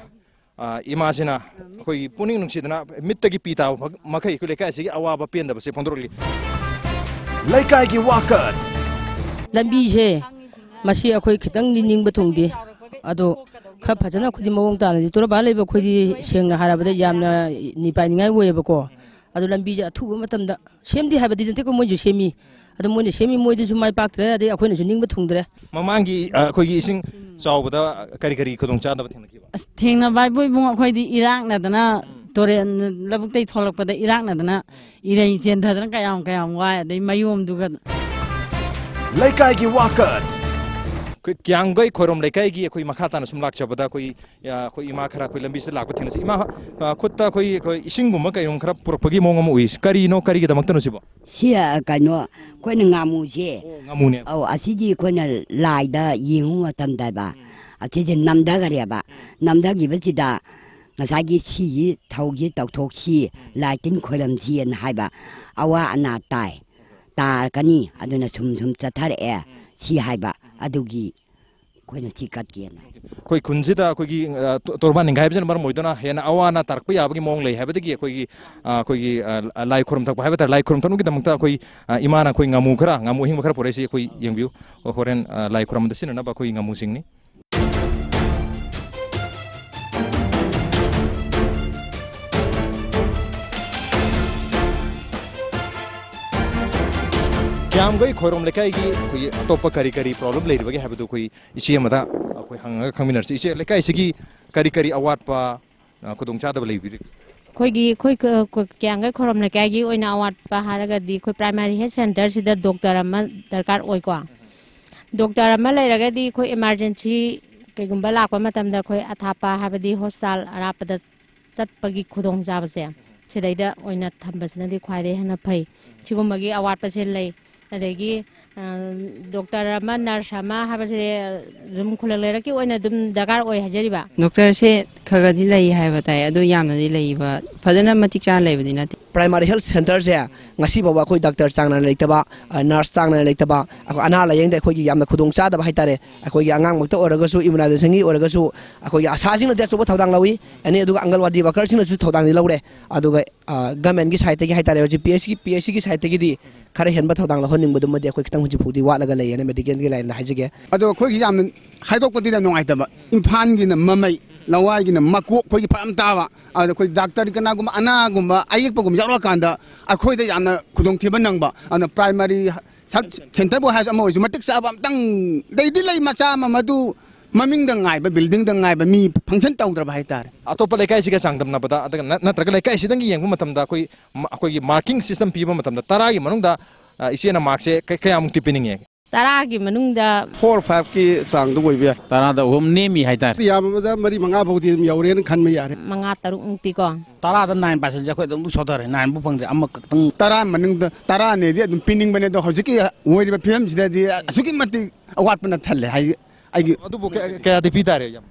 ꯑ, ꯑ, ꯏꯃꯥꯁꯤꯅ ꯑꯩꯈꯣꯏꯒꯤ ꯄꯨꯛꯅꯤꯡ ꯅꯨꯡꯁꯤꯗꯅ ꯃꯤꯠꯇꯒꯤ ꯄꯤ ꯇꯥꯕ ꯃꯈꯩ ꯑꯩꯈꯣꯏ ꯂꯩꯀꯥꯏ ꯑꯁꯤꯒꯤ ꯑꯋꯥꯕ ꯄꯦꯟꯗꯕꯁꯦ ꯐꯣꯡꯗꯣꯔꯛꯂꯤ꯫ ꯂꯩꯀꯥꯏꯒꯤ ꯋꯥꯀꯠ꯫ ꯂꯝꯕꯤꯁꯦ ꯃꯁꯤ ꯑꯩꯈꯣꯏ ꯈꯤꯇꯪꯗꯤ ꯅꯤꯡꯕ ꯊꯨꯡꯗꯦ꯫ ꯑꯗꯣ ꯈꯔ ꯐꯖꯅ ꯑꯩꯈꯣꯏꯗꯤ ꯃꯑꯣꯡ ꯇꯥꯅꯗꯤ ꯇꯣꯔꯕꯥꯟ ꯂꯩꯕ ꯑꯩꯈꯣꯏꯗꯤ ꯁꯦꯡꯅ ꯍꯥꯏꯔꯕꯗ ꯌꯥꯝꯅ ꯅꯤꯄꯥꯏꯅꯤꯡꯉꯥꯏ ꯑꯣꯏꯌꯦꯕꯀꯣ꯫ ꯑꯗꯣ ꯂꯝꯕꯤꯁꯦ ꯑꯊꯨꯕ ꯃꯇꯝꯗ ꯁꯦꯝꯗꯦ ꯍꯥꯏꯕꯗꯤ ꯅꯠꯇꯦꯀꯣ, ꯃꯣꯏꯁꯨ ꯁꯦꯝꯃꯤ꯫ ꯑꯗꯣ ꯃꯣꯏꯅ ꯁꯦꯝꯃꯤ, ꯃꯣꯏꯗꯁꯨ ꯃꯥꯏ ꯄꯥꯛꯇ꯭ꯔꯦ, ꯑꯗꯩ ꯑꯩꯈꯣꯏꯅꯁꯨ ꯅꯤꯡꯕ ꯊꯨꯡꯗ꯭ꯔꯦ꯫ ꯃꯃꯥꯡꯒꯤ, ꯑ, ꯑꯩꯈꯣꯏꯒꯤ ꯏꯁꯤꯡ ꯆꯥꯎꯕꯗ ꯀꯔꯤ ꯀꯔꯤ ꯈꯨꯗꯣꯡꯆꯥꯗꯕ ꯊꯦꯡꯅꯈꯤꯕ? ꯑꯁ, ꯊꯦꯡꯅꯕ ꯍꯥꯏꯕꯨ ꯏꯕꯨꯡ, ꯑꯩꯈꯣꯏꯗꯤ ꯏꯔꯥꯛꯅꯗꯅ, ꯇꯨꯔꯦꯟ ꯂꯧꯕꯨꯛꯇꯩ ꯊꯣꯛꯂꯛꯄꯗ ꯏꯔꯥꯛꯅꯗꯅ ꯏꯔꯩ ꯆꯦꯟꯊꯗꯅ ꯀꯌꯥꯝ ꯀꯌꯥꯝ ꯋꯥꯏ, ꯑꯗꯩ ꯃꯌꯣꯝꯗꯨꯒ꯫ ꯂꯩꯀꯥꯏꯒꯤ ꯋꯥꯀꯠ꯫ ꯑꯩꯈꯣꯏ ꯀ꯭ꯌꯥꯝꯒꯩ ꯈꯣꯏꯔꯣꯝ ꯂꯩꯀꯥꯏꯒꯤ ꯑꯩꯈꯣꯏ ꯃꯈꯥ ꯇꯥꯅ ꯁꯨꯝ ꯂꯥꯛꯆꯕꯗ ꯑꯩꯈꯣꯏ, ꯑ, ꯑꯩꯈꯣꯏ ꯏꯃꯥ ꯈꯔ ꯑꯩꯈꯣꯏ ꯂꯝꯕꯤꯁꯤꯗ ꯂꯥꯛꯄ ꯊꯦꯡꯅꯁꯤ꯫ ꯏꯃꯥ, ꯑ, ꯈꯨꯠꯇ ꯑꯩꯈꯣꯏ, ꯑꯩꯈꯣꯏ ꯏꯁꯤꯡꯒꯨꯝꯕ ꯀꯩꯒꯨꯝꯕ ꯈꯔ ꯄꯨꯔꯛꯄꯒꯤ ꯃꯑꯣꯡ ꯑꯃ ꯎꯏ꯫ ꯀꯔꯤꯅꯣ, ꯀꯔꯤꯒꯤꯗꯃꯛꯇꯅꯣ ꯁꯤꯕꯣ? ꯁꯤ, ꯑ, ꯀꯩꯅꯣ, ꯑꯩꯈꯣꯏꯅ ꯉꯥꯃꯨꯁꯦ꯫ ꯑꯣ, ꯉꯥꯃꯨꯅꯦ꯫ ꯑꯧ, ꯑꯁꯤꯗꯤ ꯑꯩꯈꯣꯏꯅ ꯂꯥꯏꯗ ꯌꯦꯡꯉꯨ ꯃꯇꯝꯗ ꯍꯥꯏꯕ, ꯑꯁꯤꯁꯦ ꯅꯝꯊꯈꯔꯦꯕ꯫ ꯅꯝꯊꯈꯤꯕꯁꯤꯗ ꯉꯁꯥꯏꯒꯤ ꯁꯤꯁꯤ ꯊꯧꯁꯤ ꯇꯧꯊꯣꯛꯁꯤ, ꯂꯥꯏ ꯇꯤꯟ ꯈꯣꯏꯔꯝꯁꯤꯅ ꯍꯥꯏꯕ꯫ ꯑꯋꯥ ꯑꯅꯥ ꯇꯥꯏ, ꯇꯥꯔꯛꯀꯅꯤ, ꯑꯗꯨꯅ ꯁꯨꯝ ꯁꯨꯝ ꯆꯠꯊꯔꯛꯑꯦ ꯁꯤ ꯍꯥꯏꯕ꯫ ꯑꯗꯨꯒꯤ ꯑꯩꯈꯣꯏꯅ ꯁꯤ ꯀꯠꯀꯦꯅ꯫ ꯑꯩꯈꯣꯏ ꯈꯨꯟꯁꯤꯗ ꯑꯩꯈꯣꯏꯒꯤ, ꯑ, ꯇꯣ-, ꯇꯣꯔꯕꯥꯟ ꯅꯤꯡꯒꯥꯏꯕꯁꯤꯅ ꯃꯔꯝ ꯑꯣꯏꯗꯨꯅ ꯍꯦꯟꯅ ꯑꯋꯥ ꯑꯅꯥ ꯇꯥꯔꯛꯄ ꯌꯥꯕꯒꯤ ꯃꯑꯣꯡ ꯂꯩ ꯍꯥꯏꯕꯗꯒꯤ ꯑꯩꯈꯣꯏꯒꯤ, ꯑ, ꯑꯩꯈꯣꯏꯒꯤ, ꯑ, ꯂꯥꯏ ꯈꯨꯔꯨꯝ ꯊꯛꯄ ꯍꯥꯏꯕ ꯇꯥꯔꯦ, ꯂꯥꯏ ꯈꯨꯔꯨꯝ ꯊꯛꯅꯕꯒꯤꯗꯃꯛꯇ ꯑꯩꯈꯣꯏ, ꯑ, ꯏꯃꯥꯅ ꯑꯩꯈꯣꯏ ꯉꯥꯃꯨ ꯈꯔ, ꯉꯥꯃꯨ ꯑꯍꯤꯡꯕ ꯈꯔ ꯄꯨꯔꯛꯏꯁꯤ ꯑꯩꯈꯣꯏ ꯌꯦꯡꯕꯤꯌꯨ꯫ ꯍꯣꯔꯦꯟ, ꯑ, ꯂꯥꯏ ꯈꯨꯔꯨꯝꯕꯗ ꯁꯤꯖꯤꯟꯅꯅꯕ ꯑꯩꯈꯣꯏ ꯉꯥꯃꯨꯁꯤꯡꯅꯤ꯫ ꯀ꯭ꯌꯥꯝꯒꯩ ꯈꯣꯏꯔꯣꯝ ꯂꯩꯀꯥꯏꯒꯤ ꯑꯩꯈꯣꯏꯒꯤ ꯑꯇꯣꯞꯄ ꯀꯔꯤ ꯀꯔꯤ ꯄ꯭ꯔꯣꯕ꯭ꯂꯦꯝ ꯂꯩꯔꯤꯕꯒꯦ ꯍꯥꯏꯕꯗꯨ ꯑꯩꯈꯣꯏ ꯏꯆꯦ ꯑꯃꯗ ꯑꯩꯈꯣꯏ ꯍꯪꯉꯒ ꯈꯪꯃꯤꯟꯅꯔꯁꯤ꯫ ꯏꯆꯦ, ꯂꯩꯀꯥꯏꯁꯤꯒꯤ ꯀꯔꯤ ꯀꯔꯤ ꯑꯋꯥꯠꯄ, ꯑ, ꯈꯨꯗꯣꯡꯆꯥꯗꯕ ꯂꯩꯕꯤꯔꯤ? ꯑꯩꯈꯣꯏꯒꯤ, ꯑꯩꯈꯣꯏ ꯀ-, ꯀ-, ꯀ꯭ꯌꯥꯝꯒꯩ ꯈꯣꯏꯔꯣꯝ ꯂꯩꯀꯥꯏꯒꯤ ꯑꯣꯏꯅ ꯑꯋꯥꯠꯄ ꯍꯥꯏꯔꯒꯗꯤ ꯑꯩꯈꯣꯏ ꯄ꯭ꯔꯥꯏꯃꯥꯔꯤ ꯍꯦꯜꯊ ꯁꯦꯟꯇꯔꯁꯤꯗ ꯗꯣꯛꯇꯔ ꯑꯃ ꯗꯔꯀꯥꯔ ꯑꯣꯏꯀꯣ꯫ ꯗꯣꯛꯇꯔ ꯑꯃ ꯂꯩꯔꯒꯗꯤ ꯑꯩꯈꯣꯏ ꯏꯃꯥꯔꯖꯦꯟꯁꯤ ꯀꯩꯒꯨꯝꯕ ꯂꯥꯛꯄ ꯃꯇꯝꯗ ꯑꯩꯈꯣꯏ ꯑꯊꯥꯞꯄ, ꯍꯥꯏꯕꯗꯤ ꯍꯣꯁꯄꯤꯇꯥꯜ ꯑꯔꯥꯞꯄꯗ ꯆꯠꯄꯒꯤ ꯈꯨꯗꯣꯡꯆꯥꯕꯁꯦ ꯁꯤꯗꯩꯗ ꯑꯣꯏꯅ ꯊꯝꯕꯁꯤꯅꯗꯤ ꯈ꯭ꯋꯥꯏꯗꯒꯤ ꯍꯦꯟꯅ ꯐꯩ꯫ ꯁꯤꯒꯨꯝꯕꯒꯤ ꯑꯋꯥꯠꯄꯁꯦ ꯂꯩ꯫ ꯑꯗꯒꯤ ꯗꯣꯛꯇꯔ ꯑꯃ, ꯅꯔꯁ ꯑꯃ ꯍꯥꯏꯕꯁꯦ ꯑꯗꯨꯝ ꯈꯨꯂꯪ ꯂꯩꯔꯛꯀꯤ ꯑꯣꯏꯅ ꯑꯗꯨꯝ ꯗꯔꯀꯥꯔ ꯑꯣꯏ ꯍꯥꯏꯖꯔꯤꯕ꯫ ꯗꯣꯛꯇꯔꯁꯦ ꯈꯔ ꯈꯔꯗꯤ ꯂꯩ ꯍꯥꯏꯕ ꯇꯥꯏ, ꯑꯗꯣ ꯌꯥꯝꯅꯗꯤ ꯂꯩꯕ, ꯐꯖꯅ ꯃꯇꯤꯛ ꯆꯥꯅ ꯂꯩꯕꯗꯤ ꯅꯠꯇꯦ꯫ ꯄ꯭ꯔꯥꯏꯃꯥꯔꯤ ꯍꯦꯜꯊ ꯁꯦꯟꯇꯔꯁꯦ ꯉꯁꯤ ꯐꯥꯎꯕ ꯑꯩꯈꯣꯏ ꯗꯥꯛꯇꯔ ꯆꯥꯡ ꯅꯥꯏꯅ ꯂꯩꯇꯕ, ꯑ, ꯅꯔꯁ ꯆꯥꯡ ꯅꯥꯏꯅ ꯂꯩꯇꯕ, ꯑꯩꯈꯣꯏ ꯑꯅꯥ ꯂꯥꯌꯦꯡꯗ ꯑꯩꯈꯣꯏꯒꯤ ꯌꯥꯝꯅ ꯈꯨꯗꯣꯡ ꯆꯥꯗꯕ ꯍꯥꯏꯇꯥꯔꯦ꯫ ꯑꯩꯈꯣꯏꯒꯤ ꯑꯉꯥꯡꯃꯛꯇ ꯑꯣꯏꯔꯒꯁꯨ, ꯏꯃ꯭ꯌꯨꯅꯥꯏꯖꯦꯁꯟꯒꯤ ꯑꯣꯏꯔꯒꯁꯨ, ꯑꯩꯈꯣꯏꯒꯤ ꯑꯁꯥꯁꯤꯡꯅꯗꯤ ꯑꯆꯧꯕ ꯊꯧꯗꯥꯡ ꯂꯧꯏ, ꯑꯦꯅꯤ, ꯑꯗꯨꯒ ꯑꯪꯒꯜꯋꯥꯗꯤ ꯋꯥꯀꯔꯁꯤꯡꯅꯁꯨ ꯊꯧꯗꯥꯡꯗꯤ ꯂꯧꯔꯦ꯫ ꯑꯗꯨꯒ, ꯑ, ꯒꯃꯦꯟꯒꯤ ꯁꯥꯏꯠꯇꯒꯤ ꯍꯥꯏꯇꯥꯔꯦ, ꯍꯧꯖꯤꯛ ꯄꯤ ꯑꯩꯆ ꯁꯤꯒꯤ, ꯄꯤ ꯑꯩꯆ ꯁꯤꯒꯤ ꯁꯥꯏꯠꯇꯒꯤꯗꯤ ꯈꯔ ꯍꯦꯟꯕ ꯊꯧꯗꯥꯡ ꯂꯧꯍꯟꯅꯤꯡꯕꯗꯨꯃꯗꯤ ꯑꯩꯈꯣꯏ ꯈꯤꯇꯪ ꯍꯧꯖꯤꯛ ꯐꯥꯎꯗꯤ ꯋꯥꯠꯂꯒ ꯂꯩꯌꯦꯅ ꯃꯦꯗꯤꯀꯦꯜꯒꯤ ꯂꯥꯏꯟꯗ ꯍꯥꯏꯖꯒꯦ꯫ ꯑꯗꯣ ꯑꯩꯈꯣꯏꯒꯤ ꯌꯥꯝꯅ ꯍꯥꯏꯗꯣꯛꯄꯗꯤ ꯌꯥꯝ ꯅꯨꯡꯉꯥꯏꯇꯕ, ꯏꯝꯐꯥꯜꯒꯤꯅ ꯃꯃꯩ, ꯂꯋꯥꯏꯒꯤꯅ ꯃꯀꯣꯛ, ꯑꯩꯈꯣꯏꯒꯤ ꯐꯔꯛ ꯌꯥꯝ ꯇꯥꯕ꯫ ꯑꯗ ꯑꯩꯈꯣꯏ ꯗꯥꯛꯇꯔ ꯀꯅꯥꯒꯨꯝꯕ ꯑꯅꯥꯒꯨꯝꯕ ꯑꯌꯦꯛꯄꯒꯨꯝꯕ ꯌꯥꯎꯔꯛꯑꯀꯥꯟꯗ ꯑꯩꯈꯣꯏꯗ ꯌꯥꯝꯅ ꯈꯨꯗꯣꯡꯊꯤꯕ ꯅꯪꯕ꯫ ꯑꯗꯨꯅ ꯄ꯭ꯔꯥꯏꯃꯥꯔꯤ ꯁꯕ ꯁꯦꯟꯇꯔꯕꯨ ꯍꯥꯏꯔꯁꯨ ꯑꯃ ꯑꯣꯏꯔꯁꯨ ꯃꯇꯤꯛ ꯆꯥꯕ ꯑꯝꯇꯪ ꯂꯩꯗꯤ ꯂꯩ, ꯃꯆꯥ ꯑꯃ, ꯃꯗꯨ ꯃꯃꯤꯡꯗ ꯉꯥꯏꯕ, ꯕꯤꯜꯗꯤꯡꯗ ꯉꯥꯏꯕ, ꯃꯤ ꯐꯪꯁꯟ ꯇꯧꯗ꯭ꯔꯕ ꯍꯥꯏꯇꯥꯔꯦ꯫ ꯑꯇꯣꯞꯄ ꯂꯩꯀꯥꯏꯁꯤꯒ ꯆꯥꯡꯗꯝꯅꯕꯗ, ꯑꯗꯨꯒ ꯅ-, ꯅꯠꯇ꯭ꯔꯒ ꯂꯩꯀꯥꯏꯁꯤꯗꯪꯒꯤ ꯌꯦꯡꯕ ꯃꯇꯝꯗ ꯑꯩꯈꯣꯏ ꯃ-, ꯑꯩꯈꯣꯏꯒꯤ ꯃꯥꯔꯀꯤꯡ ꯁꯤꯁꯇꯦꯝ ꯄꯤꯕ ꯃꯇꯝꯗ ꯇꯔꯥꯒꯤ ꯃꯅꯨꯡꯗ, ꯑ, ꯏꯆꯦꯅ ꯃꯥꯔꯛꯁꯦ ꯀ-, ꯀꯌꯥꯃꯨꯛꯇꯤ ꯄꯤꯅꯤꯡꯉꯦ? ꯇꯔꯥꯒꯤ ꯃꯅꯨꯡꯗ ꯐꯣꯔ ꯐꯥꯏꯚꯀꯤ ꯆꯥꯡꯗ ꯑꯣꯏꯕ ꯌꯥꯏ꯫ ꯇꯔꯥꯗ ꯑꯍꯨꯝ ꯅꯦꯝꯃꯤ ꯍꯥꯏꯇꯥꯔꯦ꯫ ꯌꯥꯝꯃꯕꯗ ꯃꯔꯤ ꯃꯉꯥ ꯐꯥꯎꯗꯤ ꯑꯗꯨꯝ ꯌꯧꯔꯦꯅ ꯈꯟꯕ ꯌꯥꯔꯦ꯫ ꯃꯉꯥ ꯇꯔꯨꯛ ꯃꯨꯛꯇꯤꯀꯣ꯫ ꯇꯔꯥꯗ ꯅꯥꯏꯟ ꯄꯥꯔꯁꯦꯟꯁꯦ ꯑꯩꯈꯣꯏ ꯑꯗꯨꯝ ꯁꯣꯊꯔꯦ, ꯅꯥꯏꯟ ꯐꯥꯎ ꯐꯪꯗ꯭ꯔꯦ, ꯑꯃꯈꯛꯇꯪ꯫ ꯇꯔꯥ ꯃꯅꯨꯡꯗ ꯇꯔꯥ ꯅꯦꯗꯤ ꯑꯗꯨꯝ ꯄꯤꯅꯤꯡꯕꯅꯦ, ꯑꯗꯣ ꯍꯧꯖꯤꯛꯀꯤ ꯑꯣꯏꯔꯤꯕ ꯐꯤꯕꯝꯁꯤꯗꯗꯤ ꯑꯁꯨꯛꯀꯤ ꯃꯇꯤꯛ ꯑꯋꯥꯠꯄꯅ ꯊꯜꯂꯦ ꯍꯥꯏ꯫ ꯑꯩꯒꯤ ꯑꯗꯨꯕꯨ ꯀꯌꯥ-, ꯀꯌꯥꯗꯤ ꯄꯤ ꯇꯥꯔꯦ, ꯌꯥꯝ?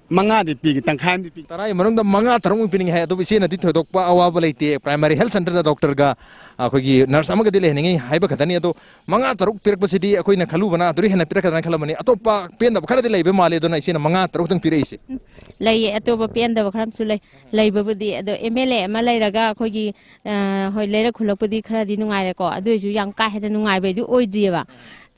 ꯃꯉꯥꯗꯤ ꯄꯤꯒꯦ, ꯇꯪꯈꯥꯏ ꯑꯃꯗꯤ ꯄꯤꯒꯦ꯫ ꯇꯔꯥꯒꯤ ꯃꯅꯨꯡꯗ ꯃꯉꯥ ꯇꯔꯨꯛꯃꯨꯛ ꯄꯤꯅꯤꯡꯉꯤ ꯍꯥꯏ꯫ ꯑꯗꯨꯕꯨ ꯏꯆꯦꯅꯗꯤ ꯊꯣꯏꯗꯣꯛꯄ ꯑꯋꯥꯕ ꯂꯩꯇꯦ, ꯄ꯭ꯔꯥꯏꯃꯥꯔꯤ ꯍꯦꯜꯊ ꯁꯦꯟꯇꯔꯗ ꯗꯣꯛꯇꯔꯒ ꯑꯩꯈꯣꯏꯒꯤ ꯅꯔꯁ ꯑꯃꯒꯗꯤ ꯂꯩꯍꯟꯅꯤꯡꯉꯤ ꯍꯥꯏꯕ ꯈꯛꯇꯅꯤ꯫ ꯑꯗꯣ ꯃꯉꯥ ꯇꯔꯨꯛ ꯄꯤꯔꯛꯄꯁꯤꯗꯤ ꯑꯩꯈꯣꯏꯅ ꯈꯜꯂꯨꯕꯅ ꯑꯗꯨꯗꯩ ꯍꯦꯟꯅ ꯄꯤꯔꯛꯀꯗ꯭ꯔꯥꯅ ꯈꯜꯂꯝꯕꯅꯤ꯫ ꯑꯇꯣꯞꯄ ꯄꯦꯟꯗꯕ ꯈꯔꯗꯤ ꯂꯩꯕ ꯃꯥꯜꯂꯦ, ꯑꯗꯨꯅ ꯏꯆꯦꯅ ꯃꯉꯥ ꯇꯔꯨꯛꯇꯪ ꯄꯤꯔꯛꯏꯁꯦ꯫ ꯎꯝ, ꯂꯩꯌꯦ, ꯑꯇꯣꯞꯄ ꯄꯦꯟꯗꯕ ꯈꯔ ꯑꯃꯁꯨ ꯂꯩ꯫ ꯂꯩꯕꯕꯨꯗꯤ, ꯑꯗꯣ ꯑꯦꯝ ꯑꯦꯜ ꯑꯦ ꯑꯃ ꯂꯩꯔꯒ ꯑꯩꯈꯣꯏꯒꯤ, ꯑ, ꯍꯣꯏ, ꯂꯩꯔꯛ ꯈꯨꯜꯂꯛꯄꯨꯗꯤ ꯈꯔꯗꯤ ꯅꯨꯡꯉꯥꯏꯔꯦꯀꯣ, ꯑꯗꯨ ꯑꯣꯏꯔꯁꯨ ꯌꯥꯝ ꯀꯥ ꯍꯦꯟꯅ ꯅꯨꯡꯉꯥꯏꯕꯗꯤ ꯑꯣꯏꯗ꯭ꯔꯤꯑꯕ,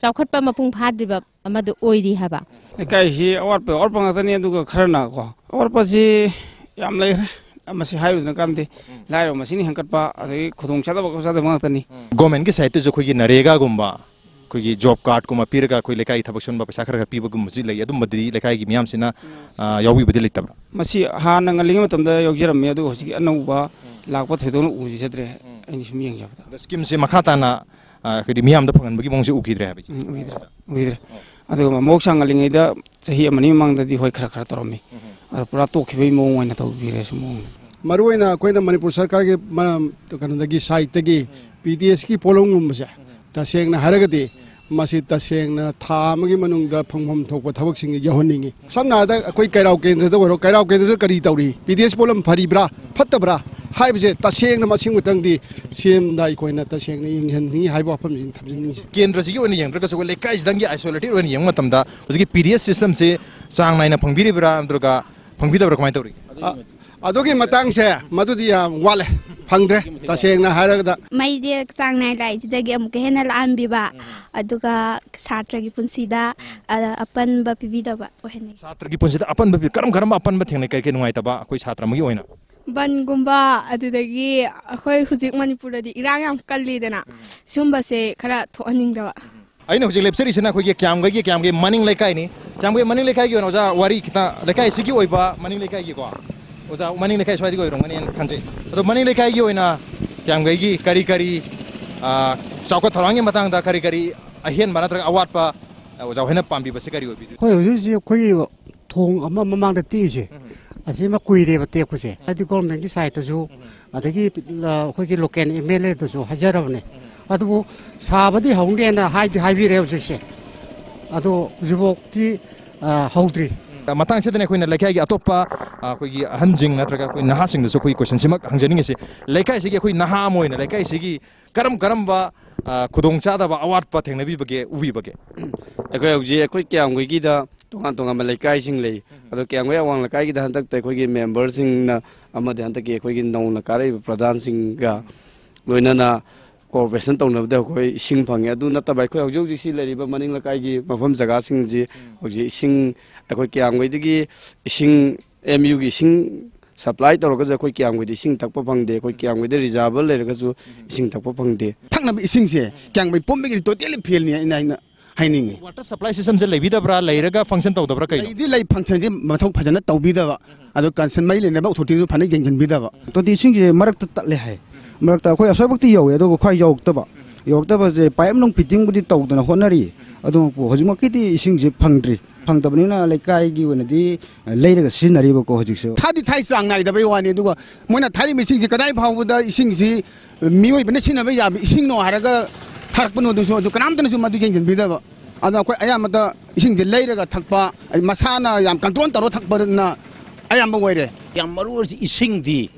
ꯆꯥꯎꯈꯠꯄ ꯃꯄꯨꯡ ꯐꯥꯗ꯭ꯔꯤꯕ ꯑꯃꯗꯨ ꯑꯣꯏꯔꯤ ꯍꯥꯏꯕ꯫ ꯂꯩꯀꯥꯏꯁꯤ ꯑꯋꯥꯠꯄ ꯑꯋꯥꯠꯄ ꯉꯥꯛꯇꯅꯤ, ꯑꯗꯨꯒ ꯈꯔꯅ ꯀꯣ, ꯑꯋꯥꯠꯄꯁꯤ ꯌꯥꯝ ꯂꯩꯈ꯭ꯔꯦ꯫ ꯃꯁꯤ ꯍꯥꯏꯔꯨꯗꯅ ꯀꯥꯟꯗꯦ꯫ ꯂꯥꯏꯔꯕ ꯃꯁꯤꯡꯅ ꯍꯦꯟꯒꯠꯄ, ꯑꯗꯒꯤ ꯈꯨꯗꯣꯡ ꯆꯥꯗꯕ ꯆꯥꯗꯕ ꯉꯥꯛꯇꯅꯤ꯫ ꯒꯣꯔꯃꯦꯟꯒꯤ ꯁꯥꯏꯠꯇꯁꯨ ꯑꯩꯈꯣꯏꯒꯤ ꯅꯔꯦꯒꯥꯒꯨꯝꯕ, ꯑꯩꯈꯣꯏꯒꯤ ꯖꯣꯕ ꯀꯥꯔꯗꯀꯨꯝꯕ ꯄꯤꯔꯒ ꯑꯩꯈꯣꯏ ꯂꯩꯀꯥꯏꯒꯤ ꯊꯕꯛ ꯁꯨꯍꯟꯕ ꯄꯩꯁꯥ ꯈꯔ ꯈꯔ ꯄꯤꯕꯒꯨꯝꯕꯁꯨ ꯂꯩ꯫ ꯑꯗꯨꯝꯕꯗꯤ ꯂꯩꯀꯥꯏꯒꯤ ꯃꯤꯌꯥꯝꯁꯤꯅ, ꯑ, ꯌꯥꯎꯕꯤꯕꯗꯤ ꯂꯩꯇꯕ꯭ꯔꯥ? ꯃꯁꯤ ꯍꯥꯟꯅ ꯉꯜꯂꯤꯉꯩ ꯃꯇꯝꯗ ꯌꯥꯎꯖꯔꯝꯃꯤ, ꯑꯗꯨꯒ ꯍꯧꯖꯤꯛꯀꯤ ꯑꯅꯧꯕ ꯂꯥꯛꯄ ꯊꯣꯏꯗꯣꯛꯅ ꯎꯖꯗ꯭ꯔꯦ꯫ ꯑꯩꯅ ꯁꯨꯝ ꯌꯦꯡꯖꯕꯗ꯫ ꯑꯗ ꯁ꯭ꯀꯤꯝꯁꯦ ꯃꯈꯥ ꯇꯥꯅ, ꯑ, ꯑꯩꯈꯣꯏꯗꯤ ꯃꯤꯌꯥꯝꯗ ꯐꯪꯍꯟꯕꯒꯤ ꯃꯑꯣꯡꯁꯦ ꯎꯈꯤꯗ꯭ꯔꯦ ꯍꯥꯏꯕ ꯏꯆꯦ? ꯎꯝ, ꯎꯈꯤꯗ꯭ꯔꯦ, ꯎꯈꯤꯗ꯭ꯔꯦ꯫ ꯑꯗꯨꯒ ꯃꯍꯧꯁꯥ ꯉꯜꯂꯤꯉꯩꯗ ꯆꯍꯤ ꯑꯃꯅꯤ ꯃꯃꯥꯡꯗꯗꯤ ꯍꯣꯏ ꯈꯔ ꯈꯔ ꯇꯧꯔꯝꯃꯤ꯫ ꯑꯗꯣ ꯄꯨꯔꯥ ꯇꯣꯛꯈꯤꯕꯒꯤ ꯃꯑꯣꯡ ꯑꯣꯏꯅ ꯇꯧꯕꯤꯔꯦ ꯁꯨꯝ ꯃꯑꯣꯡ꯫ ꯃꯔꯨꯑꯣꯏꯅ ꯑꯩꯈꯣꯏꯅ ꯃꯅꯤꯄꯨꯔ ꯁꯔꯀꯥꯔꯒꯤ ꯃ-, ꯀꯩꯅꯣꯗꯒꯤ ꯁꯥꯏꯠꯇꯒꯤ ꯄꯤ ꯗꯤ ꯑꯦꯁꯀꯤ ꯄꯣꯠꯂꯝꯒꯨꯝꯕꯁꯦ ꯇꯁꯦꯡꯅ ꯍꯥꯏꯔꯒꯗꯤ ꯃꯁꯤ ꯇꯁꯦꯡꯅ ꯊꯥ ꯑꯃꯒꯤ ꯃꯅꯨꯡꯗ ꯐꯪꯐꯝ ꯊꯣꯛꯄ ꯊꯕꯛꯁꯤꯡ ꯌꯧꯍꯟꯅꯤꯡꯉꯤ꯫ ꯁꯝꯅ ꯍꯥꯏꯔꯕꯗ ꯑꯩꯈꯣꯏ ꯀꯩꯔꯥꯎ ꯀꯦꯟꯗ꯭ꯔꯗ ꯑꯣꯏꯔꯣ, ꯀꯩꯔꯥꯎ ꯀꯦꯟꯗ꯭ꯔꯗ ꯀꯔꯤ ꯇꯧꯔꯤ, ꯄꯤ ꯗꯤ ꯑꯦꯁ ꯄꯣꯠꯂꯝ ꯐꯔꯤꯕ꯭ꯔꯥ, ꯐꯠꯇꯕ꯭ꯔꯥ ꯍꯥꯏꯕꯁꯦ ꯇꯁꯦꯡꯅ ꯃꯁꯤꯃꯇꯪꯗꯤ ꯁꯤ ꯑꯦꯝꯗ ꯑꯩꯈꯣꯏꯅ ꯇꯁꯦꯡꯅ ꯌꯦꯡꯍꯟꯅꯤꯡꯉꯤ ꯍꯥꯏꯕ ꯋꯥꯐꯝꯁꯤꯅꯤ ꯊꯝꯖꯅꯤꯡꯉꯤꯁꯦ꯫ ꯀꯦꯟꯗ꯭ꯔꯁꯤꯒꯤ ꯑꯣꯏꯅ ꯌꯦꯡꯗ꯭ꯔꯒꯁꯨ, ꯑꯩꯈꯣꯏ ꯂꯩꯀꯥꯏꯁꯤꯗꯪꯒꯤ isolated ꯑꯣꯏꯅ ꯌꯦꯡꯕ ꯃꯇꯝꯗ, ꯍꯧꯖꯤꯛꯀꯤ ꯄꯤ ꯗꯤ ꯑꯦꯁ systemꯁꯦ ꯆꯥꯡ ꯅꯥꯏꯅ ꯐꯪꯕꯤꯔꯤꯕ꯭ꯔꯥ ꯅꯠꯇ꯭ꯔꯒ ꯐꯪꯕꯤꯗꯕ꯭ꯔꯥ, ꯀꯃꯥꯏꯅ ꯇꯧꯔꯤ? ꯑ-, ꯑꯗꯨꯒꯤ ꯃꯇꯥꯡꯁꯦ ꯃꯗꯨꯗꯤ ꯌꯥꯝ ꯋꯥꯠꯂꯦ, ꯐꯪꯗ꯭ꯔꯦ꯫ ꯇꯁꯦꯡꯅ ꯍꯥꯏꯔꯒꯗ, ꯃꯩꯗꯤ ꯆꯥꯡ ꯅꯥꯏ ꯂꯥꯛꯏꯁꯤꯗꯒꯤ ꯑꯃꯨꯛꯀ ꯍꯦꯟꯅ ꯂꯥꯛꯍꯟꯕꯤꯕ, ꯑꯗꯨꯒ ꯁꯥꯇ꯭ꯔꯒꯤ ꯄꯨꯟꯁꯤꯗ, ꯑ, ꯑꯄꯟꯕ ꯄꯤꯕꯤꯗꯕ ꯑꯣꯏꯍꯟꯅꯤꯡꯉꯤ꯫ ꯁꯥꯇ꯭ꯔꯒꯤ ꯄꯨꯟꯁꯤꯗ ꯑꯄꯟꯕ ꯄꯤ-, ꯀꯔꯝ ꯀꯔꯝꯕ ꯑꯄꯟꯕ ꯊꯦꯡꯅꯩ, ꯀꯔꯤ ꯀꯔꯤ ꯅꯨꯡꯉꯥꯏꯇꯕ ꯑꯩꯈꯣꯏ ꯁꯥꯇ꯭ꯔ ꯑꯃꯒꯤ ꯑꯣꯏꯅ? ꯕꯟꯒꯨꯝꯕ, ꯑꯗꯨꯗꯒꯤ ꯑꯩꯈꯣꯏ ꯍꯧꯖꯤꯛ ꯃꯅꯤꯄꯨꯔꯗꯗꯤ ꯏꯔꯥꯡ ꯌꯥꯝ ꯀꯜꯂꯤꯗꯅ, ꯁꯤꯒꯨꯝꯕꯁꯦ ꯈꯔ ꯊꯣꯛꯍꯟꯅꯤꯡꯗꯕ꯫ ꯑꯩꯅ ꯍꯧꯖꯤꯛ ꯂꯦꯞꯆꯔꯤꯁꯤꯅ ꯑꯩꯈꯣꯏꯒꯤ ꯀꯤꯌꯥꯝꯒꯩꯒꯤ, ꯀꯤꯌꯥꯝꯒꯩ ꯃꯅꯤꯡ ꯂꯩꯀꯥꯏꯅꯤ꯫ ꯀꯤꯌꯥꯝꯒꯩ ꯃꯅꯤꯡ ꯂꯩꯀꯥꯏꯒꯤ ꯑꯣꯏꯅ ꯑꯣꯖꯥ ꯋꯥꯔꯤ ꯈꯤꯇ, ꯂꯩꯀꯥꯏꯁꯤꯒꯤ ꯑꯣꯏꯕ ꯃꯅꯤꯡ ꯂꯩꯀꯥꯏꯒꯤꯀꯣ, ꯑꯣꯖꯥ ꯃꯅꯤꯡ ꯂꯩꯀꯥꯏ ꯁ꯭ꯋꯥꯏꯗꯒꯤ ꯑꯣꯏꯔꯝꯒꯅꯤꯅ ꯈꯟꯖꯩ꯫ ꯑꯗꯣ ꯃꯅꯤꯡ ꯂꯩꯀꯥꯏꯒꯤ ꯑꯣꯏꯅ ꯀꯤꯌꯥꯝꯒꯩꯒꯤ ꯀꯔꯤ ꯀꯔꯤ, ꯑ, ꯆꯥꯎꯈꯠ ꯊꯧꯔꯥꯡꯒꯤ ꯃꯇꯥꯡꯗ ꯀꯔꯤ ꯀꯔꯤ ꯑꯍꯦꯟꯕ ꯅꯠꯇ꯭ꯔꯒ ꯑꯋꯥꯠꯄ, ꯑ, ꯑꯣꯖꯥ ꯍꯣꯏꯅ ꯄꯥꯝꯕꯤꯕꯁꯦ ꯀꯔꯤ ꯑꯣꯏꯕꯤꯗꯣꯏꯅꯣ? ꯑꯩꯈꯣꯏ ꯍꯧꯖꯤꯛ ꯍꯧꯖꯤꯛ ꯑꯩꯈꯣꯏꯒꯤ ꯊꯣꯡ ꯑꯃ ꯃꯃꯥꯡꯗ ꯇꯦꯛꯏꯁꯦ, ꯎꯝ꯫ ꯑꯁꯤꯃ ꯀꯨꯏꯔꯦꯕ ꯇꯦꯛꯄꯁꯦ꯫ ꯎꯝ꯫ ꯍꯥꯏꯗꯤ governmentꯀꯤ sideꯇꯁꯨ, ꯎꯝ꯫ ꯑꯗꯒꯤ, ꯑ, ꯑꯩꯈꯣꯏꯒꯤ local M L Aꯗꯁꯨ ꯍꯥꯏꯖꯔꯕꯅꯦ꯫ ꯎꯝ꯫ ꯑꯗꯨꯕꯨ ꯁꯥꯕꯗꯤ ꯍꯧꯅꯦꯅ ꯍꯥꯏꯗꯤ ꯍꯥꯏꯕꯤꯔꯦ ꯍꯧꯖꯤꯛꯁꯦ꯫ ꯑꯗꯣ ꯍꯧꯖꯤꯛꯐꯥꯎꯗꯤ, ꯑ, ꯍꯧꯗ꯭ꯔꯤ꯫ ꯃꯇꯥꯡꯁꯤꯗꯅꯦ ꯑꯩꯈꯣꯏꯅ ꯂꯩꯀꯥꯏꯒꯤ ꯑꯇꯣꯞꯄ, ꯑ, ꯑꯩꯈꯣꯏꯒꯤ ꯑꯍꯟꯁꯤꯡ ꯅꯠꯇ꯭ꯔꯒ ꯑꯩꯈꯣꯏ ꯅꯍꯥꯁꯤꯡꯗꯁꯨ ꯑꯩꯈꯣꯏ questionꯁꯤꯃꯛ ꯍꯪꯖꯅꯤꯡꯉꯤꯁꯤ꯫ ꯂꯩꯀꯥꯏꯁꯤꯒꯤ ꯑꯩꯈꯣꯏ ꯅꯍꯥ ꯑꯃ ꯑꯣꯏꯅ ꯂꯩꯀꯥꯏꯁꯤꯒꯤ ꯀꯔꯝ ꯀꯔꯝꯕ, ꯑ, ꯈꯨꯗꯣꯡꯆꯥꯗꯕ ꯑꯋꯥꯠꯄ ꯊꯦꯡꯅꯕꯤꯕꯒꯦ, ꯎꯕꯤꯕꯒꯦ? ꯑꯩꯈꯣꯏ ꯍꯧꯖꯤꯛ ꯑꯩꯈꯣꯏ ꯀꯤꯌꯥꯝꯒꯩꯒꯤꯗ ꯇꯣꯉꯥꯟ ꯇꯣꯉꯥꯟꯕ ꯂꯩꯀꯥꯏꯁꯤꯡ ꯂꯩ꯫ ꯎꯝ꯫ ꯑꯗꯣ ꯀꯤꯌꯥꯝꯒꯩ ꯑꯋꯥꯡ ꯂꯩꯀꯥꯏꯒꯤꯗ ꯍꯟꯗꯛꯇ ꯑꯩꯈꯣꯏꯒꯤ memberꯁꯤꯡꯅ ꯑꯃꯗꯤ ꯍꯟꯗꯛꯀꯤ ꯑꯩꯈꯣꯏꯒꯤ ꯅꯧꯅ ꯀꯥꯔꯛꯏꯕ ꯄ꯭ꯔꯙꯥꯟꯁꯤꯡꯒ ꯂꯣꯏꯅꯅ cooperation ꯇꯧꯅꯕꯗ ꯑꯩꯈꯣꯏ ꯏꯁꯤꯡ ꯐꯪꯉꯦ꯫ ꯑꯗꯨ ꯅꯠꯇꯕ ꯑꯩꯈꯣꯏ ꯍꯧꯖꯤꯛ ꯍꯧꯖꯤꯛ ꯁꯤ ꯂꯩꯔꯤꯕ ꯃꯅꯤꯡ ꯂꯩꯀꯥꯏꯒꯤ ꯃꯐꯝ ꯖꯒꯥꯁꯤꯡꯁꯤ ꯎꯝ꯫ ꯍꯧꯖꯤꯛ ꯏꯁꯤꯡ, ꯑꯩꯈꯣꯏ ꯀꯤꯌꯥꯝꯒꯩꯗꯒꯤ ꯏꯁꯤꯡ, M Uꯒꯤ ꯏꯁꯤꯡ supply ꯇꯧꯔꯒꯁꯨ ꯑꯩꯈꯣꯏ ꯀꯤꯌꯥꯝꯒꯩꯗ ꯏꯁꯤꯡ ꯊꯛꯄ ꯐꯪꯗꯦ꯫ ꯑꯩꯈꯣꯏ ꯀꯤꯌꯥꯝꯒꯩꯗ reservoir ꯂꯩꯔꯒꯁꯨ ꯏꯁꯤꯡ ꯊꯛꯄ ꯐꯪꯗꯦ꯫ ꯊꯛꯅꯕ ꯏꯁꯤꯡꯁꯦ ꯀꯤꯌꯥꯝꯒꯩ ꯄꯨꯝꯕꯒꯤꯗꯤ totally failꯅꯤ ꯑꯩꯅ, ꯑꯩꯅ ꯍꯥꯏꯅꯤꯡꯉꯤ꯫ Water supply systemꯁꯦ ꯂꯩꯕꯤꯗꯕ꯭ꯔꯥ? ꯂꯩꯔꯒ function ꯇꯧꯗꯕ꯭ꯔꯥ? ꯀꯩꯅꯣ? ꯂꯩꯗꯤ ꯂꯩ, functionꯁꯦ ꯃꯊꯧ ꯐꯖꯅ ꯇꯧꯕꯤꯗꯕ꯫ ꯑꯗꯣ concern ꯃꯩ ꯂꯩꯅꯕ authorityꯁꯨ ꯐꯖꯅ ꯌꯦꯡꯁꯤꯟꯕꯤꯗꯕ꯫ ꯇꯣꯇꯤ ꯏꯁꯤꯡꯁꯦ ꯃꯔꯛꯇ ꯇꯠꯂꯦ ꯍꯥꯏ꯫ ꯃꯔꯛꯇ ꯑꯩꯈꯣꯏ ꯑꯁ꯭ꯋꯥꯏꯐꯥꯎꯇꯤ ꯌꯧꯋꯦ, ꯑꯗꯨꯒ ꯈ꯭ꯋꯥꯏ ꯌꯧꯔꯛꯇꯕ, ꯌꯧꯔꯛꯇꯕꯁꯦ pipe ꯅꯨꯡ fittingꯕꯨꯗꯤ ꯇꯧꯗꯅ ꯍꯣꯠꯅꯔꯤ꯫ ꯑꯗꯨꯃꯛꯄꯨ ꯍꯧꯖꯤꯛꯃꯛꯀꯤꯗꯤ ꯏꯁꯤꯡꯁꯦ ꯐꯪꯗ꯭ꯔꯤ꯫ ꯐꯪꯗꯕꯅꯤꯅ ꯂꯩꯀꯥꯏꯒꯤ ꯑꯣꯏꯅꯗꯤ ꯂꯩꯔꯒ ꯁꯤꯖꯤꯟꯅꯔꯤꯕꯀꯣ ꯍꯧꯖꯤꯛꯁꯨ꯫ ꯊꯥꯗꯤ ꯊꯥꯏ, ꯆꯥꯡ ꯅꯥꯏꯗꯕꯩ ꯋꯥꯅꯤ꯫ ꯑꯗꯨꯒ ꯃꯣꯏꯅ ꯊꯥꯔꯤꯕ ꯏꯁꯤꯡꯁꯤ ꯀꯗꯥꯏ ꯐꯥꯎꯕꯗ ꯏꯁꯤꯡꯁꯤ ꯃꯤꯑꯣꯏꯕꯅ ꯁꯤꯖꯤꯟꯅꯕ ꯌꯥꯕ ꯏꯁꯤꯡꯅꯣ ꯍꯥꯏꯔꯒ ꯊꯥꯔꯛꯄꯅꯣꯗꯨꯁꯨ ꯑꯗꯨ ꯀꯅꯥꯝꯇꯅꯁꯨ ꯃꯗꯨ ꯌꯦꯡꯁꯤꯟꯕꯤꯗꯕ꯫ ꯑꯗꯣ ꯑꯩꯈꯣꯏ ꯑꯌꯥꯝꯕꯗ ꯏꯁꯤꯡꯁꯦ ꯂꯩꯔꯒ ꯊꯛꯄ, ꯑꯩ ꯃꯁꯥꯅ ꯌꯥꯝ ꯀꯟꯇ꯭ꯔꯣꯜ ꯇꯧꯔꯒ ꯊꯛꯄꯅ ꯑꯌꯥꯝꯕ ꯑꯣꯏꯔꯦ꯫ ꯌꯥꯝ ꯃꯔꯨ ꯑꯣꯏꯔꯤꯁꯤ ꯏꯁꯤꯡꯗꯤ꯫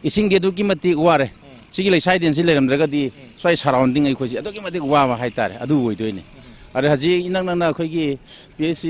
ꯏꯁꯤꯡꯗꯤ ꯑꯗꯨꯛꯀꯤ ꯃꯇꯤꯛ ꯋꯥꯔꯦ꯫ ꯁꯤꯒꯤ ꯂꯩꯁꯥꯏꯗꯦꯟꯁꯤ ꯂꯩꯔꯝꯗ꯭ꯔꯒꯗꯤ ꯁ꯭ꯋꯥꯏ ꯁꯔꯥꯎꯟꯗꯤꯡ ꯑꯩꯈꯣꯏꯁꯦ ꯑꯗꯨꯛꯀꯤ ꯃꯇꯤꯛ ꯋꯥꯕ ꯍꯥꯏꯇꯥꯔꯦ꯫ ꯑꯗꯨ ꯑꯣꯏꯗꯣꯏꯅꯤ꯫ ꯑꯗ ꯍꯧꯖꯤꯛ ꯏꯅꯛ ꯅꯛꯅ ꯑꯩꯈꯣꯏꯒꯤ ꯄꯤ ꯑꯩꯆ ꯁꯤ,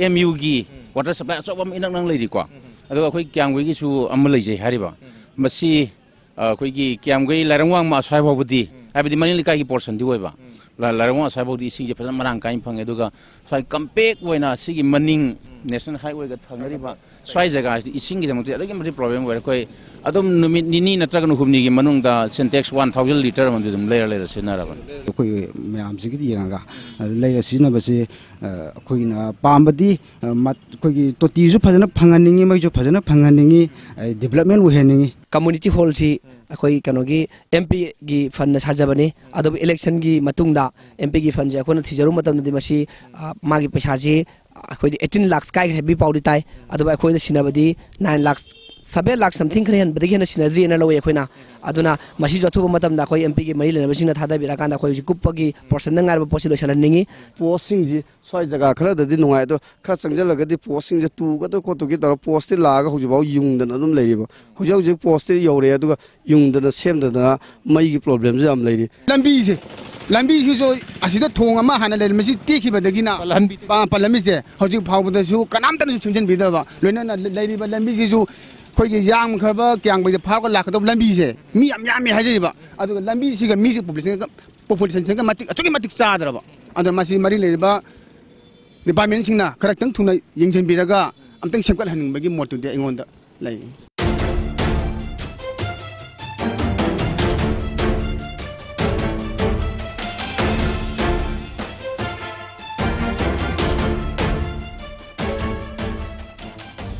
ꯑꯦꯝ ꯌꯨꯒꯤ ꯋꯥꯇꯔ ꯁꯄ꯭ꯂꯥꯏ ꯑꯆꯧꯕ ꯑꯃ ꯏꯅꯛ ꯅꯛꯅ ꯂꯩꯔꯤꯀꯣ꯫ ꯑꯗꯨꯒ ꯑꯩꯈꯣꯏ ꯀꯤꯌꯥꯝꯒꯩꯒꯤꯁꯨ ꯑꯃ ꯂꯩꯖꯩ ꯍꯥꯏꯔꯤꯕ꯫ ꯃꯁꯤ ꯑ, ꯑꯩꯈꯣꯏꯒꯤ ꯀꯤꯌꯥꯝꯒꯩ ꯂꯥꯏꯔꯪ ꯋꯥꯡꯃ ꯑꯁ꯭ꯋꯥꯏ ꯐꯥꯎꯕꯗꯤ, ꯍꯥꯏꯕꯗꯤ ꯃꯅꯤꯡ ꯂꯩꯀꯥꯏꯒꯤ ꯄꯣꯔꯁꯟꯗꯤ ꯑꯣꯏꯕ, ꯂꯥ-, ꯂꯥꯏꯔꯪ ꯋꯥꯡꯃ ꯑꯁ꯭ꯋꯥꯏꯐꯥꯎꯗꯤ ꯏꯁꯤꯡꯁꯦ ꯐꯖꯅ ꯃꯔꯥꯡ ꯀꯥꯏꯅ ꯐꯪꯉꯦ꯫ ꯑꯗꯨꯒ ꯁ꯭ꯋꯥꯏ ꯀꯝꯄꯦꯛ ꯑꯣꯏꯅ ꯁꯤꯒꯤ ꯃꯅꯤꯡ ꯅꯦꯁꯅꯦꯜ ꯍꯥꯏꯋꯦꯒ ꯊꯪꯅꯔꯤꯕ ꯁ꯭ꯋꯥꯏ ꯖꯒꯥꯁꯤꯗꯤ ꯏꯁꯤꯡꯒꯤꯗꯃꯛꯇ ꯑꯗꯨꯛꯀꯤ ꯃꯇꯤꯛ ꯄ꯭ꯔꯣꯕ꯭ꯂꯦꯝ ꯑꯣꯏꯔꯦ꯫ ꯑꯩꯈꯣꯏ ꯑꯗꯨꯝ ꯅꯨꯃꯤꯠ ꯅꯤꯅꯤ ꯅꯠꯇ꯭ꯔꯒꯅ ꯍꯨꯝꯅꯤꯒꯤ ꯃꯅꯨꯡꯗ ꯁꯤꯟꯇꯦꯛꯁ ꯋꯥꯟ ꯊꯥꯎꯖꯟ ꯂꯤꯇꯔ ꯑꯃꯗꯤ ꯑꯗꯨꯝ ꯂꯩꯔ ꯂꯩꯔ ꯁꯤꯖꯤꯟꯅꯔꯕꯅꯤ꯫ ꯑꯩꯈꯣꯏ ꯃꯌꯥꯝꯁꯤꯒꯤꯗꯤ ꯌꯦꯡꯉꯒ, ꯑ, ꯂꯩꯔ ꯁꯤꯖꯤꯟꯅꯕꯁꯤ, ꯑ, ꯑꯩꯈꯣꯏꯅ ꯄꯥꯝꯕꯗꯤ, ꯑ, ꯃꯠ-, ꯑꯩꯈꯣꯏꯒꯤ ꯇꯣꯇꯤꯁꯨ ꯐꯖꯅ ꯐꯪꯍꯟꯅꯤꯡꯉꯤ, ꯃꯩꯁꯨ ꯐꯖꯅ ꯐꯪꯍꯟꯅꯤꯡꯉꯤ, ꯑ, ꯗꯤꯕ꯭ꯂꯞꯃꯦꯟ ꯑꯣꯏꯍꯟꯅꯤꯡꯉꯤ꯫ ꯀꯝꯃꯨꯅꯤꯇꯤ ꯍꯣꯜꯁꯤ ꯑꯩꯈꯣꯏ ꯀꯩꯅꯣꯒꯤ ꯑꯦꯝ ꯄꯤꯒꯤ ꯐꯟꯅ ꯁꯥꯖꯕꯅꯤ꯫ ꯑꯗꯨꯕꯨ ꯏꯂꯦꯛꯁꯟꯒꯤ ꯃꯇꯨꯡꯗ ꯑꯦꯝ ꯄꯤꯒꯤ ꯐꯟꯁꯦ ꯑꯩꯈꯣꯏꯅ ꯊꯤꯖꯔꯨꯕ ꯃꯇꯝꯗꯗꯤ ꯃꯁꯤ, ꯑ, ꯃꯥꯒꯤ ꯄꯩꯁꯥꯁꯤ ꯑꯩꯈꯣꯏꯗꯤ eighteen lakhs ꯀꯥꯏꯈ꯭ꯔꯦ ꯍꯥꯏꯕꯒꯤ ꯄꯥꯎꯗꯤ ꯇꯥꯏ꯫ ꯑꯗꯨꯕꯨ ꯑꯩꯈꯣꯏꯗ ꯁꯤꯟꯅꯕꯗꯤ nine lakhs, seven lakhs something ꯈꯔ ꯍꯦꯟꯕꯗꯒꯤ ꯍꯦꯟꯅ ꯁꯤꯟꯅꯗ꯭ꯔꯤꯑꯅ ꯂꯧꯋꯤ ꯑꯩꯈꯣꯏꯅ꯫ ꯑꯗꯨꯅ ꯃꯁꯤꯁꯨ ꯑꯊꯨꯕ ꯃꯇꯝꯗ ꯑꯩꯈꯣꯏ ꯑꯦꯝ ꯄꯤꯒꯤ ꯃꯔꯤ ꯂꯩꯅꯕꯁꯤꯡꯅ ꯊꯥꯗꯕꯤꯔꯀꯥꯟꯗ ꯑꯩꯈꯣꯏ ꯍꯧꯖꯤꯛ ꯀꯨꯞꯄꯒꯤ ꯄꯣꯔꯁꯟꯗ ꯉꯥꯏꯔꯕ ꯄꯣꯠꯁꯤ ꯂꯣꯏꯁꯤꯜꯍꯟꯅꯤꯡꯉꯤ꯫ ꯄꯣꯁꯁꯤꯡꯁꯤ ꯁ꯭ꯋꯥꯏ ꯖꯒꯥ ꯈꯔꯗꯗꯤ ꯅꯨꯡꯉꯥꯏ, ꯑꯗꯣ ꯈꯔ ꯆꯪꯁꯤꯜꯂꯒꯗꯤ ꯄꯣꯁꯁꯤꯡꯁꯦ ꯇꯨꯒꯗꯧ ꯈꯣꯠꯇꯧꯒꯤ ꯇꯧꯔ ꯄꯣꯁꯇꯤ ꯂꯥꯛꯑꯒ ꯍꯧꯖꯤꯛꯐꯥꯎ ꯌꯨꯡꯗꯅ ꯑꯗꯨꯝ ꯂꯩꯔꯤꯕ꯫ ꯍꯧꯖꯤꯛ ꯍꯧꯖꯤꯛ ꯄꯣꯁꯇꯤ ꯌꯧꯔꯦ, ꯑꯗꯨꯒ ꯌꯨꯡꯗꯅ ꯁꯦꯝꯗꯗꯅ ꯃꯩꯒꯤ ꯄ꯭ꯔꯣꯕ꯭ꯂꯦꯝꯁꯨ ꯌꯥꯝ ꯂꯩꯔꯤ꯫ ꯂꯝꯕꯤꯁꯦ, ꯂꯝꯕꯤꯁꯤꯁꯨ ꯑꯁꯤꯗ ꯊꯣꯡ ꯑꯃ ꯍꯥꯟꯅ ꯂꯩꯔꯝꯃꯤ, ꯁꯤ ꯇꯦꯛꯈꯤꯕꯗꯒꯤꯅ ꯄꯜꯂꯝꯕꯤꯗꯦ꯫ ꯄ-, ꯄꯜꯂꯝꯃꯤꯁꯦ ꯍꯧꯖꯤꯛ ꯐꯥꯎꯕꯗꯁꯨ ꯀꯅꯥꯝꯇꯅꯁꯨ ꯁꯦꯝꯖꯤꯟꯕꯤꯗꯕ, ꯂꯣꯏꯅꯅ ꯂꯩꯔꯤꯕ ꯂꯝꯕꯤꯁꯤꯁꯨ ꯑꯩꯈꯣꯏꯒꯤ ꯌꯥꯝꯈ꯭ꯔꯕ ꯀꯤꯌꯥꯝꯒꯩꯗ ꯐꯥꯎꯔꯒ ꯂꯥꯛꯀꯗꯧꯕ ꯂꯝꯕꯤꯁꯦ ꯃꯤ ꯌꯥꯝ ꯌꯥꯝꯃꯤ ꯍꯥꯏꯖꯔꯤꯕ, ꯑꯗꯨꯒ ꯂꯝꯕꯤꯁꯤꯒ ꯃꯤꯁꯤ ꯄꯣꯄꯨꯂꯦꯁꯟꯒ ꯄꯣꯄꯨꯂꯦꯁꯟꯁꯤꯡꯒ ꯃꯇꯤꯛ, ꯑꯁꯨꯛꯀꯤ ꯃꯇꯤꯛ ꯆꯥꯗ꯭ꯔꯕ꯫ ꯑꯗꯨꯅ ꯃꯁꯤ ꯃꯔꯤ ꯂꯩꯅꯕ ꯗꯤꯄꯥꯔꯠꯃꯦꯟꯁꯤꯡꯅ ꯈꯔ ꯈꯤꯇꯪ ꯊꯨꯅ ꯌꯦꯡꯁꯤꯟꯕꯤꯔꯒ ꯑꯝꯇꯪ ꯁꯦꯝꯒꯠꯍꯟꯅꯤꯡꯕꯒꯤ ꯃꯣꯠꯇꯨꯗꯤ ꯑꯩꯉꯣꯟꯗ ꯂꯩ꯫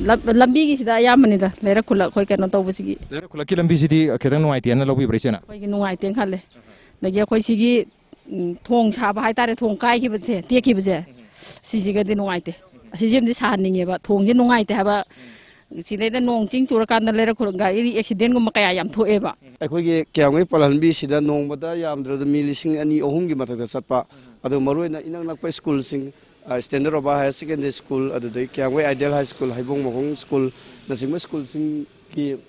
ꯂꯝ-, ꯂꯝꯕꯤꯒꯤꯁꯤꯗ ꯑꯌꯥꯝꯕꯅꯤꯗ, ꯂꯩꯔꯛ ꯈꯨꯜꯂꯛ ꯑꯩꯈꯣꯏ ꯀꯩꯅꯣ ꯇꯧꯕꯁꯤꯒꯤ꯫ ꯂꯩꯔꯛ ꯈꯨꯜꯂꯛꯀꯤ ꯂꯝꯕꯤꯁꯤꯗꯤ ꯈꯤꯇꯪ ꯅꯨꯡꯉꯥꯏꯇꯦꯅ ꯂꯧꯕꯤꯕ꯭ꯔꯥ, ꯏꯆꯦꯅ? ꯑꯩꯈꯣꯏꯒꯤ ꯅꯨꯡꯉꯥꯏꯇꯦꯅ ꯈꯜꯂꯦ꯫ ꯑꯗꯒꯤ ꯑꯩꯈꯣꯏ ꯁꯤꯒꯤ, ꯎꯝ, ꯊꯣꯡ ꯁꯥꯕ ꯍꯥꯏꯇꯥꯔꯦ, ꯊꯣꯡ ꯀꯥꯏꯈꯤꯕꯁꯦ, ꯇꯦꯛꯈꯤꯕꯁꯦ, ꯁꯤꯁꯤꯒꯗꯤ ꯅꯨꯡꯉꯥꯏꯇꯦ꯫ ꯑꯁꯤꯁꯤꯃꯗꯤ ꯁꯥꯍꯟꯅꯤꯡꯉꯦꯕ, ꯊꯣꯡꯁꯦ ꯅꯨꯡꯉꯥꯏꯇꯦ ꯍꯥꯏꯕ꯫ ꯁꯤꯗꯩꯗ ꯅꯣꯡ ꯆꯤꯡ ꯆꯨꯔꯀꯥꯟꯗ ꯂꯩꯔꯛ ꯈꯨꯂꯪ ꯒꯥꯔꯤ ꯑꯦꯛꯁꯤꯗꯦꯟꯒꯨꯝꯕ ꯀꯌꯥ ꯌꯥꯝ ꯊꯣꯛꯑꯦꯕ꯫ ꯑꯩꯈꯣꯏꯒꯤ ꯀꯤꯌꯥꯝꯒꯩ ꯄꯥꯜꯍꯟꯕꯤꯁꯤꯗ ꯅꯣꯡꯃꯗ ꯌꯥꯝꯗ꯭ꯔꯕꯗ ꯃꯤ ꯂꯤꯁꯤꯡ ꯑꯅꯤ ꯑꯍꯨꯝꯒꯤ ꯃꯊꯛꯇ ꯆꯠꯄ, ꯑꯗꯨ ꯃꯔꯨꯑꯣꯏꯅ ꯏꯅꯛ ꯅꯛꯄ ꯁ꯭ꯀꯨꯜꯁꯤꯡ, ꯑ, Standard Robert Higher Secondary School, ꯑꯗꯨꯗꯒꯤ ꯀꯤꯌꯥꯝꯒꯩ Ideal High School, ꯍꯩꯕꯣꯡ ꯃꯈꯣꯡ ꯁ꯭ꯀꯨꯜꯅꯆꯤꯡꯕ ꯁ꯭ꯀꯨꯜꯁꯤꯡꯒꯤ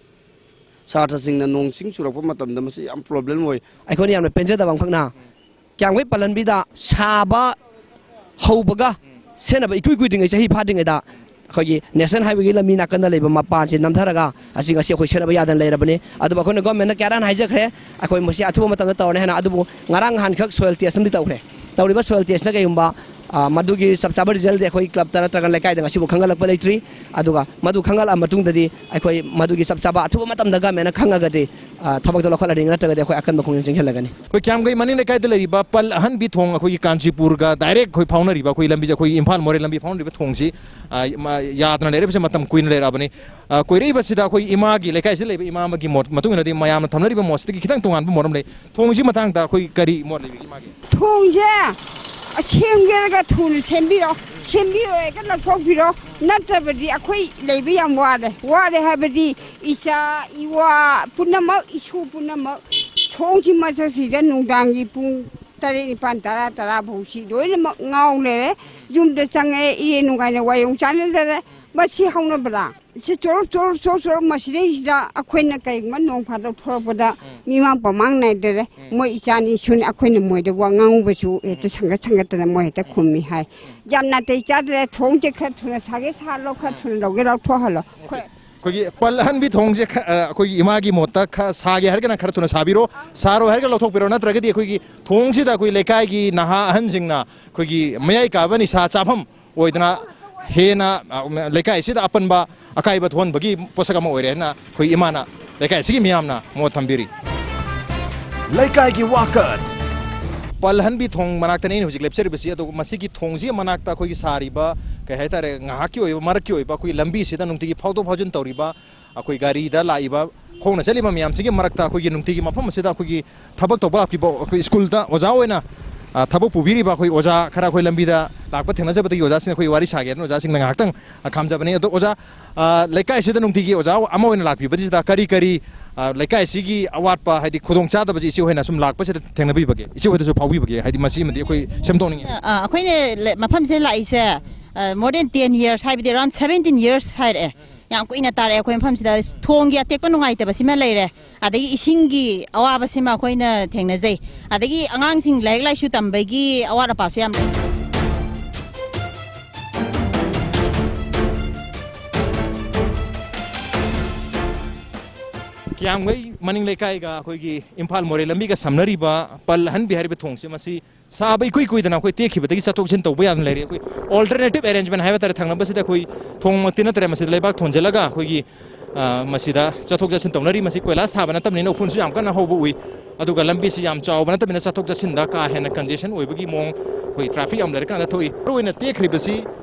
ꯁꯥꯇ꯭ꯔꯁꯤꯡꯅ ꯅꯣꯡ ꯆꯤꯡ ꯆꯨꯔꯛꯄ ꯃꯇꯝꯗ ꯃꯁꯤ ꯌꯥꯝ ꯄ꯭ꯔꯣꯕ꯭ꯂꯦꯝ ꯑꯣꯏ꯫ ꯑꯩꯈꯣꯏꯅ ꯌꯥꯝꯅ ꯄꯦꯟꯖꯗꯕ ꯑꯃꯈꯛꯅ, ꯀꯤꯌꯥꯝꯒꯩ ꯄꯥꯜꯍꯟꯕꯤꯗ ꯁꯥꯕ ꯍꯧꯕꯒ ꯁꯦꯟꯅꯕ ꯏꯀꯨꯏ ꯀꯨꯏꯗ꯭ꯔꯤꯉꯩ, ꯆꯍꯤ ꯐꯥꯗ꯭ꯔꯤꯉꯩꯗ ꯑꯩꯈꯣꯏꯒꯤ ꯅꯦꯁꯅꯦꯜ ꯍꯥꯏꯋꯦꯒꯤ ꯂꯝꯕꯤ ꯅꯥꯀꯟꯗ ꯂꯩꯕ ꯃꯄꯥꯟꯁꯦ ꯅꯝꯊꯔꯒ ꯑꯁꯤ ꯉꯁꯤ ꯑꯩꯈꯣꯏ ꯁꯦꯟꯅꯕ ꯌꯥꯗꯅ ꯂꯩꯔꯕꯅꯤ꯫ ꯑꯗꯨꯕꯨ ꯑꯩꯈꯣꯏꯅ ꯒꯣꯔꯃꯦꯟꯠꯅ ꯀꯌꯥꯔꯛ ꯍꯥꯟꯅ ꯍꯥꯏꯖꯈ꯭ꯔꯦ, ꯑꯩꯈꯣꯏ ꯃꯁꯤ ꯑꯊꯨꯕ ꯃꯇꯝꯗ ꯇꯧꯔꯅꯤ ꯍꯥꯏꯅ꯫ ꯑꯗꯨꯕꯨ ꯉꯔꯥꯡ ꯅꯍꯥꯟꯈꯛ ꯁꯣꯏꯜ ꯇꯦꯁ ꯑꯃꯗꯤ ꯇꯧꯈ꯭ꯔꯦ꯫ ꯇꯧꯔꯤꯕ ꯁꯣꯏꯜ ꯇꯦꯁꯅ ꯀꯩꯒꯨꯝꯕ, ꯑ, ꯃꯗꯨꯒꯤ ꯆꯞ ꯆꯥꯕ ꯔꯤꯖꯜꯗꯤ ꯑꯩꯈꯣꯏ ꯀ꯭ꯂꯕꯇ ꯅꯠꯇ꯭ꯔꯒ ꯂꯩꯀꯥꯏꯗ ꯉꯁꯤꯕꯨ ꯈꯪꯍꯜꯂꯛꯄ ꯂꯩꯇ꯭ꯔꯤ꯫ ꯑꯗꯨꯒ ꯃꯗꯨ ꯈꯪꯍꯜꯂꯛꯑ ꯃꯇꯨꯡꯗꯗꯤ ꯑꯩꯈꯣꯏ ꯃꯗꯨꯒꯤ ꯆꯞ ꯆꯥꯕ ꯑꯊꯨꯕ ꯃꯇꯝꯗ ꯒꯣꯔꯃꯦꯟꯠꯅ ꯈꯪꯉꯒꯗꯤ, ꯑ, ꯊꯕꯛꯇꯣ ꯂꯧꯈꯠꯂꯅꯤ, ꯅꯠꯇ꯭ꯔꯒꯗꯤ ꯑꯩꯈꯣꯏ ꯑꯀꯟꯕ ꯈꯣꯡꯖꯪ ꯆꯦꯟꯁꯤꯜꯂꯒꯅꯤ꯫ ꯑꯩꯈꯣꯏ ꯀꯤꯌꯥꯝꯒꯩ ꯃꯅꯤꯡ ꯂꯩꯀꯥꯏꯗ ꯂꯩꯔꯤꯕ ꯄꯜ ꯑꯍꯟꯕꯤ ꯊꯣꯡ, ꯑꯩꯈꯣꯏꯒꯤ ꯀꯥꯟꯆꯤꯄꯨꯔꯒ ꯗꯥꯏꯔꯦꯛ ꯑꯩꯈꯣꯏ ꯐꯥꯎꯅꯔꯤꯕ, ꯑꯩꯈꯣꯏ ꯂꯝꯕꯤꯁꯦ, ꯑꯩꯈꯣꯏ ꯏꯝꯐꯥꯜ ꯃꯣꯔꯦ ꯂꯝꯕꯤ ꯐꯥꯎꯅꯔꯤꯕ ꯊꯣꯡꯁꯤ, ꯑ, ꯃ-, ꯌꯥꯗꯅ ꯂꯩꯔꯤꯕꯁꯦ ꯃꯇꯝ ꯀꯨꯏꯅ ꯂꯩꯔꯛꯑꯕꯅꯤ꯫ ꯑ, ꯀꯨꯏꯔꯛꯏꯕꯁꯤꯗ ꯑꯩꯈꯣꯏ ꯏꯃꯥꯒꯤ, ꯂꯩꯀꯥꯏꯁꯤꯗ ꯂꯩꯕ ꯏꯃꯥ ꯑꯃꯒꯤ ꯃꯣꯠ ꯃꯇꯨꯡ ꯏꯟꯅꯗꯤ ꯃꯌꯥꯝꯅ ꯊꯝꯅꯔꯤꯕ ꯃꯣꯠꯁꯤꯗꯒꯤ ꯈꯤꯇꯪ ꯇꯣꯉꯥꯟꯕ ꯃꯣꯠ ꯑꯃ ꯂꯩ꯫ ꯊꯣꯡꯁꯤ ꯃꯇꯥꯡꯗ ꯑꯩꯈꯣꯏ ꯀꯔꯤ ꯃꯣꯠ ꯂꯩꯕꯤꯒꯦ ꯏꯃꯥꯒꯤ? ꯊꯣꯡꯁꯦ ꯁꯦꯝꯒꯦꯔꯒ ꯊꯨꯅ ꯁꯦꯝꯕꯤꯔꯣ, ꯁꯦꯝꯕꯤꯔꯣꯏꯒ ꯂꯧꯊꯣꯛꯄꯤꯔꯣ, ꯅꯠꯇ꯭ꯔꯕꯗꯤ ꯑꯩꯈꯣꯏ ꯂꯩꯕ ꯌꯥꯝ ꯋꯥꯔꯦ꯫ ꯋꯥꯔꯦ ꯍꯥꯏꯕꯗꯤ ꯏꯆꯥ ꯏꯋꯥ ꯄꯨꯝꯅꯃꯛ, ꯏꯁꯨ ꯄꯨꯝꯅꯃꯛ ꯊꯣꯡꯁꯤ ꯃꯊꯛꯁꯤꯗ ꯅꯨꯡꯗꯥꯡꯒꯤ ꯄꯨꯡ ꯇꯔꯦꯠ, ꯅꯤꯄꯥꯟ, ꯇꯔꯥ, ꯇꯔꯥ ꯐꯥꯎꯁꯤ ꯂꯣꯏꯅꯃꯛ ꯉꯥꯎ ꯂꯩꯔꯦ꯫ ꯌꯨꯝꯗ ꯆꯪꯉꯦ, ꯏꯔꯦꯟ ꯅꯨꯡꯉꯥꯏꯅ ꯋꯥꯌꯣꯡ ꯆꯥꯟꯅꯗꯔꯦ꯫ ꯃꯁꯤ ꯍꯧꯅꯕ꯭ꯔꯥ? ꯁꯤ ꯆꯣꯔꯣ, ꯆꯣꯔꯣ, ꯆꯣꯔꯣ, ꯆꯣꯔꯣ, ꯃꯁꯤꯗꯩꯁꯤꯗ ꯑꯩꯈꯣꯏꯅ ꯀꯩꯒꯨꯝꯕ ꯅꯣꯡ ꯐꯥꯗꯣꯛ ꯊꯣꯛꯂꯛꯄꯗ ꯃꯤꯃꯥꯡ ꯄꯃꯥꯡ ꯅꯥꯏꯗꯔꯦ꯫ ꯃꯣꯏ ꯏꯆꯥꯅꯤ ꯏꯁꯨꯅꯤ, ꯑꯩꯈꯣꯏꯅ ꯃꯣꯏꯗ ꯋꯥ ꯉꯥꯡꯉꯨꯕꯁꯨ ꯍꯦꯛꯇ ꯁꯪꯒꯠ ꯁꯪꯒꯠꯇꯅ ꯃꯣꯏ ꯍꯦꯛꯇ ꯈꯨꯝꯃꯤ ꯍꯥꯏ꯫ ꯌꯥꯝ ꯅꯥꯇꯩ ꯆꯥꯗ꯭ꯔꯦ꯫ ꯊꯣꯡꯁꯦ ꯈꯔ ꯊꯨꯅ ꯁꯥꯒꯦ ꯁꯥꯍꯜꯂꯣ, ꯈꯔ ꯊꯨꯅ ꯂꯧꯒꯦ ꯂꯧꯊꯣꯛꯍꯜꯂꯣ꯫ ꯑꯩꯈꯣꯏ ꯑꯩꯈꯣꯏꯒꯤ ꯄꯜ ꯑꯍꯟꯕꯤ ꯊꯣꯡꯁꯦ ꯈ-, ꯑ, ꯑꯩꯈꯣꯏꯒꯤ ꯏꯃꯥꯒꯤ ꯃꯣꯠꯇ ꯈ-, ꯁꯥꯒꯦ ꯍꯥꯏꯔꯒꯅ ꯈꯔ ꯊꯨꯅ ꯁꯥꯕꯤꯔꯣ, ꯁꯥꯔꯣꯏ ꯍꯥꯏꯔꯒ ꯂꯧꯊꯣꯛꯄꯤꯔꯣ, ꯅꯠꯇ꯭ꯔꯒꯗꯤ ꯑꯩꯈꯣꯏꯒꯤ ꯊꯣꯡꯁꯤꯗ ꯑꯩꯈꯣꯏ ꯂꯩꯀꯥꯏꯒꯤ ꯅꯍꯥ ꯑꯍꯟꯁꯤꯡꯅ ꯑꯩꯈꯣꯏꯒꯤ ꯃꯌꯥꯏ ꯀꯥꯕ ꯅꯤꯁꯥ ꯆꯥꯐꯝ ꯑꯣꯏꯗꯅ ꯍꯦꯟꯅ, ꯑ, ꯂꯩꯀꯥꯏ ꯑꯁꯤꯗ ꯑꯄꯟꯕ ꯑꯀꯥꯏꯕ ꯊꯣꯛꯍꯟꯕꯒꯤ ꯄꯣꯠꯁꯛ ꯑꯃ ꯑꯣꯏꯔꯦ ꯍꯥꯏꯅ ꯑꯩꯈꯣꯏ ꯏꯃꯥꯅ, ꯂꯩꯀꯥꯏ ꯑꯁꯤꯒꯤ ꯃꯤꯌꯥꯝꯅ ꯃꯣꯠ ꯊꯝꯕꯤꯔꯤ꯫ ꯂꯩꯀꯥꯏꯒꯤ ꯋꯥꯀꯠ꯫ ꯄꯜꯍꯟꯕꯤ ꯊꯣꯡ ꯃꯅꯥꯛꯇꯅꯤ ꯑꯩꯅ ꯍꯧꯖꯤꯛ ꯂꯦꯞꯆꯔꯤꯕꯁꯤ꯫ ꯑꯗꯨꯒ ꯃꯁꯤꯒꯤ ꯊꯣꯡꯁꯤꯒꯤ ꯃꯅꯥꯛꯇ ꯑꯩꯈꯣꯏꯒꯤ ꯁꯥꯔꯤꯕ, ꯀꯩ ꯍꯥꯏꯇꯥꯔꯦ, ꯉꯥꯏꯍꯥꯛꯀꯤ ꯑꯣꯏꯕ, ꯃꯔꯛꯀꯤ ꯑꯣꯏꯕ ꯑꯩꯈꯣꯏꯒꯤ ꯂꯝꯕꯤꯁꯤꯗ ꯅꯨꯡꯇꯤꯒꯤ ꯐꯥꯎꯗꯣꯛ ꯐꯥꯎꯖꯤꯟ ꯇꯧꯔꯤꯕ, ꯑꯩꯈꯣꯏ ꯒꯥꯔꯤꯗ ꯂꯥꯛꯏꯕ, ꯈꯣꯡꯅ ꯆꯠꯂꯤꯕ ꯃꯌꯥꯝꯁꯤꯒꯤ ꯃꯔꯛꯇ ꯑꯩꯈꯣꯏꯒꯤ ꯅꯨꯡꯇꯤꯒꯤ ꯃꯐꯝ ꯑꯁꯤꯗ ꯑꯩꯈꯣꯏꯒꯤ ꯊꯕꯛ ꯇꯧꯕ ꯂꯥꯛꯄꯤꯕ, ꯑꯩꯈꯣꯏ ꯁ꯭ꯀꯨꯜꯗ ꯑꯣꯖꯥ ꯑꯣꯏꯅ ꯑ, ꯊꯕꯛ ꯄꯨꯕꯤꯔꯤꯕ ꯑꯩꯈꯣꯏ ꯑꯣꯖꯥ ꯈꯔ ꯑꯩꯈꯣꯏ ꯂꯝꯕꯤꯗ ꯂꯥꯛꯄ ꯊꯦꯡꯅꯖꯕꯗꯒꯤ ꯑꯣꯖꯥꯁꯤꯡ ꯑꯩꯈꯣꯏ ꯋꯥꯔꯤ ꯁꯥꯒꯦ ꯍꯥꯏꯗꯅ ꯑꯣꯖꯥꯁꯤꯡꯗ ꯉꯥꯏꯍꯥꯛꯇꯪ, ꯑ, ꯈꯥꯝꯖꯕꯅꯤ꯫ ꯑꯗꯣ ꯑꯣꯖꯥ, ꯑ, ꯂꯩꯀꯥꯏꯁꯤꯗ ꯅꯨꯡꯇꯤꯒꯤ ꯑꯣꯖꯥ ꯑꯃ ꯑꯣꯏꯅ ꯂꯥꯛꯄꯤꯕꯁꯤꯗ ꯀꯔꯤ ꯀꯔꯤ, ꯑ, ꯂꯩꯀꯥꯏꯁꯤꯒꯤ ꯑꯋꯥꯠꯄ, ꯍꯥꯏꯗꯤ ꯈꯨꯗꯣꯡꯆꯥꯗꯕꯁꯤ ꯏꯆꯦ ꯍꯣꯏꯅ ꯁꯨꯝ ꯂꯥꯛꯄꯁꯤꯗ ꯊꯦꯡꯅꯕꯤꯕꯒꯦ, ꯏꯆꯦ ꯍꯣꯏꯗꯁꯨ ꯐꯥꯎꯕꯤꯕꯒꯦ? ꯍꯥꯏꯗꯤ ꯃꯁꯤꯃꯗꯤ ꯑꯩꯈꯣꯏ ꯁꯦꯝꯗꯣꯛꯅꯤꯡꯉꯤ꯫ ꯑ, ꯑ, ꯑꯩꯈꯣꯏꯅ ꯂ-, ꯃꯐꯝꯁꯤꯗ ꯂꯥꯛꯏꯁꯦ, ꯑ, more than ten years, ꯍꯥꯏꯕꯗꯤ around seventeen years ꯍꯥꯏꯔꯛꯑꯦ꯫ ꯌꯥꯝ ꯀꯨꯏꯅ ꯇꯥꯔꯛꯑꯦ ꯑꯩꯈꯣꯏ ꯃꯐꯝꯁꯤꯗ꯫ ꯊꯣꯡꯒꯤ ꯑꯇꯦꯛꯄ ꯅꯨꯡꯉꯥꯏꯇꯕꯁꯤꯃ ꯂꯩꯔꯦ, ꯑꯗꯒꯤ ꯏꯁꯤꯡꯒꯤ ꯑꯋꯥꯕꯁꯤꯃ ꯑꯩꯈꯣꯏꯅ ꯊꯦꯡꯅꯖꯩ, ꯑꯗꯒꯤ ꯑꯉꯥꯡꯁꯤꯡ ꯂꯥꯏꯔꯤꯛ ꯂꯥꯏꯁꯨ ꯇꯝꯕꯒꯤ ꯑꯋꯥꯠ ꯑꯄꯥꯁꯨ ꯌꯥꯝ ꯂꯩ꯫ ꯀꯤꯌꯥꯝꯒꯩ ꯃꯅꯤꯡ ꯂꯩꯀꯥꯏꯒ ꯑꯩꯈꯣꯏꯒꯤ ꯏꯝꯐꯥꯜ ꯃꯣꯔꯦ ꯂꯝꯕꯤꯒ ꯁꯝꯅꯔꯤꯕ ꯄꯜ ꯑꯍꯟꯕꯤ ꯍꯥꯏꯔꯤꯕ ꯊꯣꯡꯁꯤ, ꯃꯁꯤ ꯁꯥꯕ ꯏꯀꯨꯏ ꯀꯨꯏꯗꯅ ꯑꯩꯈꯣꯏ ꯇꯦꯛꯈꯤꯕꯗꯒꯤ ꯆꯠꯊꯣꯛ ꯆꯠꯁꯤꯟ ꯇꯧꯕ ꯌꯥꯗꯅ ꯂꯩꯔꯦ꯫ ꯑꯩꯈꯣꯏ alternative arrangement ꯍꯥꯏꯕ ꯇꯥꯔꯦ, ꯊꯪꯅꯕꯁꯤꯗ ꯑꯩꯈꯣꯏ ꯊꯣꯡꯃꯛꯇꯤ ꯅꯠꯇ꯭ꯔꯦ, ꯃꯁꯤꯗ ꯂꯩꯕꯥꯛ ꯊꯣꯟꯖꯤꯜꯂꯒ ꯑꯩꯈꯣꯏꯒꯤ, ꯑ, ꯃꯁꯤꯗ ꯆꯠꯊꯣꯛ ꯆꯠꯁꯤꯟ ꯇꯧꯅꯔꯤ꯫ ꯃꯁꯤ ꯀꯣꯏꯂꯥꯁ ꯊꯥꯕ ꯅꯠꯇꯕꯅꯤꯅ ꯎꯐꯨꯟꯁꯨ ꯌꯥꯝ ꯀꯟꯅ ꯍꯧꯕ ꯎꯏ, ꯑꯗꯨꯒ ꯂꯝꯕꯤꯁꯤ ꯌꯥꯝ ꯆꯥꯎꯕ ꯅꯠꯇꯕꯅꯤꯅ ꯆꯠꯊꯣꯛ ꯆꯠꯁꯤꯟꯗ ꯀꯥ ꯍꯦꯟꯅ congestion ꯑꯣꯏꯕꯒꯤ ꯃꯑꯣꯡ, ꯑꯩꯈꯣꯏ traffic ꯌꯥꯝ ꯂꯩꯔꯀꯥꯟꯗ ꯊꯣꯛꯏ꯫ ꯃꯔꯨꯑꯣꯏꯅ ꯇꯦꯛꯈ꯭ꯔꯤꯕꯁꯤ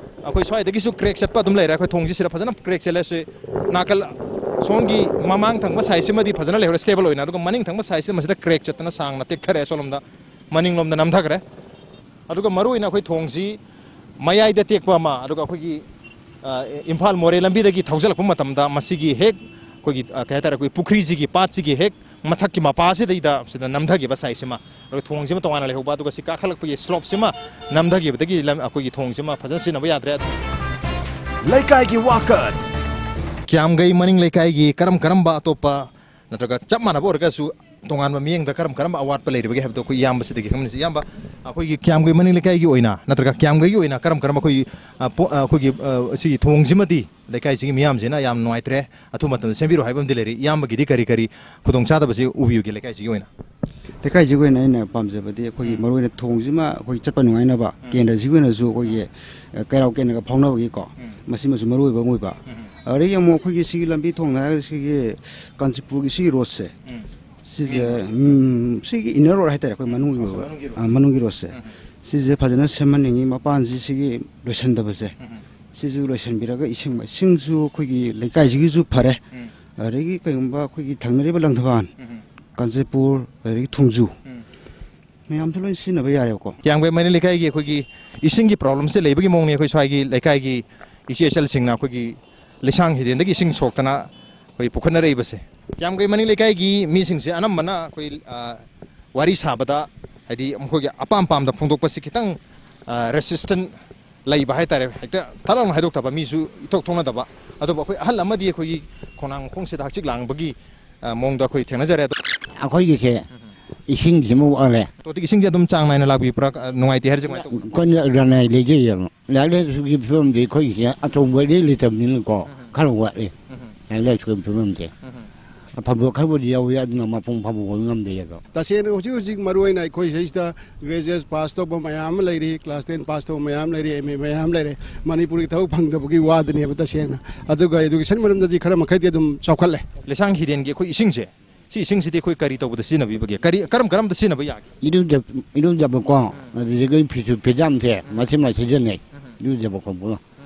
ꯑꯩꯈꯣꯏ ꯁ꯭ꯋꯥꯏꯗꯒꯤꯁꯨ crack ꯆꯠꯄ ꯑꯗꯨꯝ ꯂꯩꯔꯦ꯫ ꯑꯩꯈꯣꯏ ꯊꯣꯡꯁꯤ ꯁꯤꯗ ꯐꯖꯅ crack ꯆꯠꯂꯦ꯫ ꯁꯤ ꯅꯥꯀꯜ ꯁꯣꯝꯒꯤ ꯃꯃꯥꯡ ꯊꯪꯕ side ꯁꯤꯃꯗꯤ ꯐꯖꯅ ꯂꯩꯍꯧꯔꯦ stable ꯑꯣꯏꯅ, ꯑꯗꯨꯒ ꯃꯅꯤꯡ ꯊꯪꯕ side ꯁꯤꯗ ꯃꯁꯤꯗ crack ꯆꯠꯇꯅ ꯁꯥꯡꯅ ꯇꯦꯛꯊꯔꯛꯑꯦ ꯁꯣꯝꯂꯣꯝꯗ꯫ ꯃꯅꯤꯡꯂꯣꯝꯗ ꯅꯝꯊꯈ꯭ꯔꯦ꯫ ꯑꯗꯨꯒ ꯃꯔꯨꯑꯣꯏꯅ ꯑꯩꯈꯣꯏ ꯊꯣꯡꯁꯤ ꯃꯌꯥꯏꯗ ꯇꯦꯛꯄ ꯑꯃ, ꯑꯗꯨꯒ ꯑꯩꯈꯣꯏꯒꯤ, ꯑ, ꯏꯝꯐꯥꯜ ꯃꯣꯔꯦ ꯂꯝꯕꯤꯗꯒꯤ ꯊꯧꯖꯤꯜꯂꯛꯄ ꯃꯇꯝꯗ ꯃꯁꯤꯒꯤ ꯍꯦꯛ ꯑꯩꯈꯣꯏꯒꯤ, ꯑ, ꯀꯩ ꯍꯥꯏꯇꯥꯔꯦ, ꯑꯩꯈꯣꯏ ꯄꯨꯈ꯭ꯔꯤꯁꯤꯒꯤ ꯄꯥꯠꯁꯤꯒꯤ ꯍꯦꯛ ꯃꯊꯛꯀꯤ ꯃꯄꯥꯁꯤꯗꯩꯗ ꯁꯤꯗ ꯅꯝꯊꯈꯤꯕ side ꯁꯤꯃ, ꯑꯗꯨꯒ ꯊꯣꯡꯁꯤꯃ ꯇꯣꯉꯥꯟꯅ ꯂꯩꯍꯧꯕ, ꯑꯗꯨꯒ ꯁꯤ ꯀꯥꯈꯠꯂꯛꯄꯒꯤ slope ꯁꯤꯃ ꯅꯝꯊꯈꯤꯕꯗꯒꯤ ꯂꯝ-, ꯑꯩꯈꯣꯏꯒꯤ ꯊꯣꯡꯁꯤꯃ ꯐꯖꯅ ꯁꯤꯖꯤꯟꯅꯕ ꯌꯥꯗ꯭ꯔꯦ꯫ ꯂꯩꯀꯥꯏꯒꯤ ꯋꯥꯀꯠ꯫ ꯀꯤꯌꯥꯝꯒꯩ ꯃꯅꯤꯡ ꯂꯩꯀꯥꯏꯒꯤ ꯀꯔꯝ ꯀꯔꯝꯕ ꯑꯇꯣꯞꯄ ꯅꯠꯇ꯭ꯔꯒ ꯆꯞ ꯃꯥꯟꯅꯕ ꯑꯣꯏꯔꯒꯁꯨ ꯇꯣꯉꯥꯟꯕ ꯃꯤꯠꯌꯦꯡꯗ ꯀꯔꯝ ꯀꯔꯝꯕ ꯑꯋꯥꯠꯄ ꯂꯩꯔꯤꯕꯒꯦ ꯍꯥꯏꯕꯗꯣ ꯑꯩꯈꯣꯏ ꯏꯌꯥꯝꯕꯁꯤꯗꯒꯤ ꯈꯪꯃꯤꯟꯅꯁꯤ꯫ ꯏꯌꯥꯝꯕ, ꯑꯩꯈꯣꯏꯒꯤ ꯀꯤꯌꯥꯝꯒꯩ ꯃꯅꯤꯡ ꯂꯩꯀꯥꯏꯒꯤ ꯑꯣꯏꯅ ꯅꯠꯇ꯭ꯔꯒ ꯀꯤꯌꯥꯝꯒꯩꯒꯤ ꯑꯣꯏꯅ ꯀꯔꯝ ꯀꯔꯝꯕ ꯑꯩꯈꯣꯏꯒꯤ, ꯑ, ꯄꯣ-, ꯑ, ꯑꯩꯈꯣꯏꯒꯤ, ꯑ, ꯁꯤꯒꯤ ꯊꯣꯡꯁꯤꯃꯗꯤ ꯂꯩꯀꯥꯏꯁꯤꯒꯤ ꯃꯤꯌꯥꯝꯁꯤꯅ ꯌꯥꯝ ꯅꯨꯡꯉꯥꯏꯇ꯭ꯔꯦ, ꯑꯊꯨꯕ ꯃꯇꯝꯗ ꯁꯦꯝꯕꯤꯔꯣ ꯍꯥꯏꯕ ꯑꯃꯗꯤ ꯂꯩꯔꯤ꯫ ꯏꯌꯥꯝꯕꯒꯤꯗꯤ ꯀꯔꯤ ꯀꯔꯤ ꯈꯨꯗꯣꯡꯆꯥꯗꯕꯁꯤ ꯎꯕꯤꯕꯒꯦ ꯂꯩꯀꯥꯏꯁꯤꯒꯤ ꯑꯣꯏꯅ? ꯂꯩꯀꯥꯏꯁꯤꯒꯤ ꯑꯣꯏꯅ ꯑꯩꯅ ꯄꯥꯝꯖꯕꯗꯤ ꯑꯩꯈꯣꯏꯒꯤ ꯎꯝ꯫ ꯃꯔꯨꯑꯣꯏꯅ ꯊꯣꯡꯁꯤꯃ ꯑꯩꯈꯣꯏ ꯆꯠꯄ ꯅꯨꯡꯉꯥꯏꯅꯕ ꯎꯝ꯫ ꯀꯦꯟꯗ꯭ꯔꯁꯤꯒꯤ ꯑꯣꯏꯅꯁꯨ ꯑꯩꯈꯣꯏꯒꯤ, ꯑ, ꯀꯩꯔꯥꯎ ꯀꯦꯟꯗ꯭ꯔꯒ ꯐꯥꯎꯅꯕꯒꯤꯀꯣ, ꯎꯝ꯫ ꯃꯁꯤꯃꯁꯨ ꯃꯔꯨ ꯑꯣꯏꯕ ꯑꯃ ꯑꯣꯏꯕ꯫ ꯎꯝ꯫ ꯑꯗꯒꯤ ꯑꯃꯨꯛ ꯑꯩꯈꯣꯏꯒꯤ ꯁꯤꯒꯤ ꯂꯝꯕꯤ ꯊꯣꯡ ꯍꯥꯏꯔꯒ ꯁꯤꯒꯤ ꯀꯥꯟꯆꯤꯄꯨꯔꯒꯤ ꯁꯤꯒꯤ road ꯁꯦ, ꯎꯝ꯫ ꯁꯤꯁꯦ, main road ꯁꯦ꯫ ꯎꯝ, ꯁꯤꯒꯤ inner road ꯍꯥꯏꯇꯥꯔꯦ, ꯑꯩꯈꯣꯏ ꯃꯅꯨꯡꯒꯤ ꯑꯣꯏꯕ, ꯃꯅꯨꯡꯒꯤ road꯫ ꯑ, ꯃꯅꯨꯡꯒꯤ road ꯁꯦ꯫ ꯎꯝ꯫ ꯁꯤꯁꯦ ꯐꯖꯅ ꯁꯦꯝꯍꯟꯅꯤꯡꯉꯤ, ꯃꯄꯥꯟꯁꯤ ꯁꯤꯒꯤ ꯂꯣꯏꯁꯟꯗꯕꯁꯦ꯫ ꯎꯝ꯫ ꯁꯤꯁꯨ ꯂꯣꯏꯁꯟꯕꯤꯔꯒ ꯏꯁꯤꯡ ꯃꯥꯏꯁꯤꯡꯁꯨ ꯑꯩꯈꯣꯏꯒꯤ ꯂꯩꯀꯥꯏꯁꯤꯒꯤꯁꯨ ꯐꯔꯦ꯫ ꯎꯝ꯫ ꯑꯗꯒꯤ ꯀꯩꯒꯨꯝꯕ ꯑꯩꯈꯣꯏꯒꯤ ꯊꯪꯅꯔꯤꯕ ꯂꯪꯊꯕꯥꯜ, ꯎꯝ꯫ ꯀꯥꯟꯆꯤꯄꯨꯔ, ꯑꯗꯒꯤ ꯊꯣꯡꯖꯨ, ꯎꯝ꯫ ꯃꯌꯥꯝꯁꯨ ꯂꯣꯏ ꯁꯤꯖꯤꯟꯅꯕ ꯌꯥꯔꯦꯕꯀꯣ꯫ ꯀꯤꯌꯥꯝꯒꯩ ꯃꯅꯤ ꯂꯩꯀꯥꯏꯒꯤ ꯑꯩꯈꯣꯏꯒꯤ ꯏꯁꯤꯡꯒꯤ ꯄ꯭ꯔꯣꯕ꯭ꯂꯦꯝꯁꯦ ꯂꯩꯕꯒꯤ ꯃꯑꯣꯡꯅꯤ꯫ ꯑꯩꯈꯣꯏ ꯁ꯭ꯋꯥꯏꯒꯤ ꯂꯩꯀꯥꯏꯒꯤ ꯏꯆꯦ ꯏꯆꯜꯁꯤꯡꯅ ꯑꯩꯈꯣꯏꯒꯤ ꯂꯩꯁꯥꯡ ꯍꯤꯗꯦꯟꯗꯒꯤ ꯏꯁꯤꯡ ꯁꯣꯛꯇꯅ ꯑꯩꯈꯣꯏ ꯄꯨꯈꯠꯅꯔꯛꯏꯕꯁꯦ꯫ ꯀꯤꯌꯥꯝꯒꯩ ꯃꯅꯤ ꯂꯩꯀꯥꯏꯒꯤ ꯃꯤꯁꯤꯡꯁꯦ ꯑꯅꯝꯕꯅ ꯑꯩꯈꯣꯏ, ꯑ, ꯋꯥꯔꯤ ꯁꯥꯕꯗ, ꯍꯥꯏꯗꯤ, ꯃꯈꯣꯏꯒꯤ ꯑꯄꯥꯝ ꯄꯥꯝꯗ ꯐꯣꯡꯗꯣꯛꯄꯁꯤ ꯈꯤꯇꯪ, ꯑ, ꯔꯦꯁꯤꯁꯇꯦꯟ ꯂꯩꯕ ꯍꯥꯏꯇꯥꯔꯦ꯫ ꯍꯦꯛꯇ ꯊꯠ ꯂꯥꯎꯅ ꯍꯥꯏꯗꯣꯛꯇꯕ, ꯃꯤꯁꯨ ꯏꯊꯣꯛ ꯊꯣꯛꯅꯗꯕ꯫ ꯑꯗꯨꯕꯨ ꯑꯩꯈꯣꯏ ꯑꯍꯜ ꯑꯃꯗꯤ ꯑꯩꯈꯣꯏꯒꯤ ꯈꯣꯡꯅꯥꯡ ꯃꯈꯣꯡꯁꯤꯗ ꯍꯛꯆꯤꯛ ꯂꯥꯡꯕꯒꯤ, ꯑ, ꯃꯑꯣꯡꯗ ꯑꯩꯈꯣꯏ ꯊꯦꯡꯅꯖꯔꯦ꯫ ꯑꯗꯣ ꯑꯩꯈꯣꯏꯒꯤꯁꯦ ꯏꯁꯤꯡꯁꯤꯃ ꯋꯥꯠꯂꯦ꯫ ꯇꯣꯇꯤꯒꯤ ꯏꯁꯤꯡꯁꯦ ꯑꯗꯨꯝ ꯆꯥꯡ ꯅꯥꯏꯅ ꯂꯥꯛꯄꯤꯕ꯭ꯔꯥ? ꯑ, ꯅꯨꯡꯉꯥꯏꯇꯦ ꯍꯥꯏꯔꯤꯁꯦ ꯀꯃꯥꯏꯅ ꯇꯧꯕꯅꯣ? ꯑꯩꯈꯣꯏꯅ ꯔꯅꯥꯏ ꯂꯩꯖꯩꯑꯕ꯫ ꯂꯥꯏꯔꯤꯛ ꯂꯥꯏꯁꯨꯒꯤ ꯐꯤꯕꯝꯗꯤ ꯑꯩꯈꯣꯏꯒꯤꯁꯦ ꯑꯆꯧꯕ ꯏꯔꯩ ꯂꯩꯇꯕꯅꯤꯅꯀꯣ, ꯈꯔ ꯋꯥꯠꯂꯤ꯫ ꯂꯥꯏꯔꯤꯛ ꯂꯥꯏꯁꯨꯒꯤ ꯐꯤꯕꯝꯁꯦ ꯑꯐꯕ ꯈꯔꯕꯨꯗꯤ ꯌꯥꯎꯏ, ꯑꯗꯨꯅ ꯃꯄꯨꯡ ꯐꯥꯕ ꯑꯣꯏꯕ ꯉꯝꯗꯦ ꯑꯗꯣ꯫ ꯇꯁꯦꯡꯅ ꯍꯧꯖꯤꯛ ꯍꯧꯖꯤꯛ ꯃꯔꯨ ꯑꯣꯏꯅ ꯑꯩꯈꯣꯏ ꯁꯤꯗꯩꯁꯤꯗ ꯒ꯭ꯔꯦꯖꯨꯑꯦꯠ ꯄꯥꯁ ꯇꯧꯕ ꯃꯌꯥꯝ ꯑꯃ ꯂꯩꯔꯤ, ꯀ꯭ꯂꯥꯁ ꯇꯦꯟ ꯄꯥꯁ ꯇꯧꯕ ꯃꯌꯥꯝ ꯂꯩꯔꯤ, ꯑꯦꯝ ꯑꯦ ꯃꯌꯥꯝ ꯂꯩꯔꯦ꯫ ꯃꯅꯤꯄꯨꯔꯒꯤ ꯊꯕꯛ ꯐꯪꯗꯕꯒꯤ ꯋꯥꯗꯅꯦꯕ ꯇꯁꯦꯡꯅ꯫ ꯑꯗꯨꯒ ꯏꯗꯨꯀꯦꯁꯟ ꯃꯔꯝꯗꯗꯤ ꯈꯔ ꯃꯈꯩꯗꯤ ꯑꯗꯨꯝ ꯆꯥꯎꯈꯠꯂꯦ꯫ ꯂꯩꯁꯥꯡ ꯍꯤꯗꯦꯟꯒꯤ ꯑꯩꯈꯣꯏ ꯏꯁꯤꯡꯁꯦ, ꯁꯤ ꯏꯁꯤꯡꯁꯤꯗꯤ ꯑꯩꯈꯣꯏ ꯀꯔꯤ ꯇꯧꯕꯗ ꯁꯤꯖꯤꯟꯅꯕꯤꯕꯒꯦ? ꯀꯔꯤ, ꯀꯔꯝ ꯀꯔꯝꯕꯗ ꯁꯤꯖꯤꯟꯅꯕ ꯌꯥꯒꯦ? ꯏꯔꯨꯖ- ꯏꯔꯨꯖꯕꯀꯣ, ꯑꯗꯨꯗꯒꯤ ꯐꯤꯁꯨ ꯐꯤꯖꯥꯝꯁꯦ ꯃꯁꯤꯃ ꯁꯤꯖꯤꯟꯅꯩ꯫ ꯏꯔꯨꯖꯕ ꯈꯣꯠꯄ꯫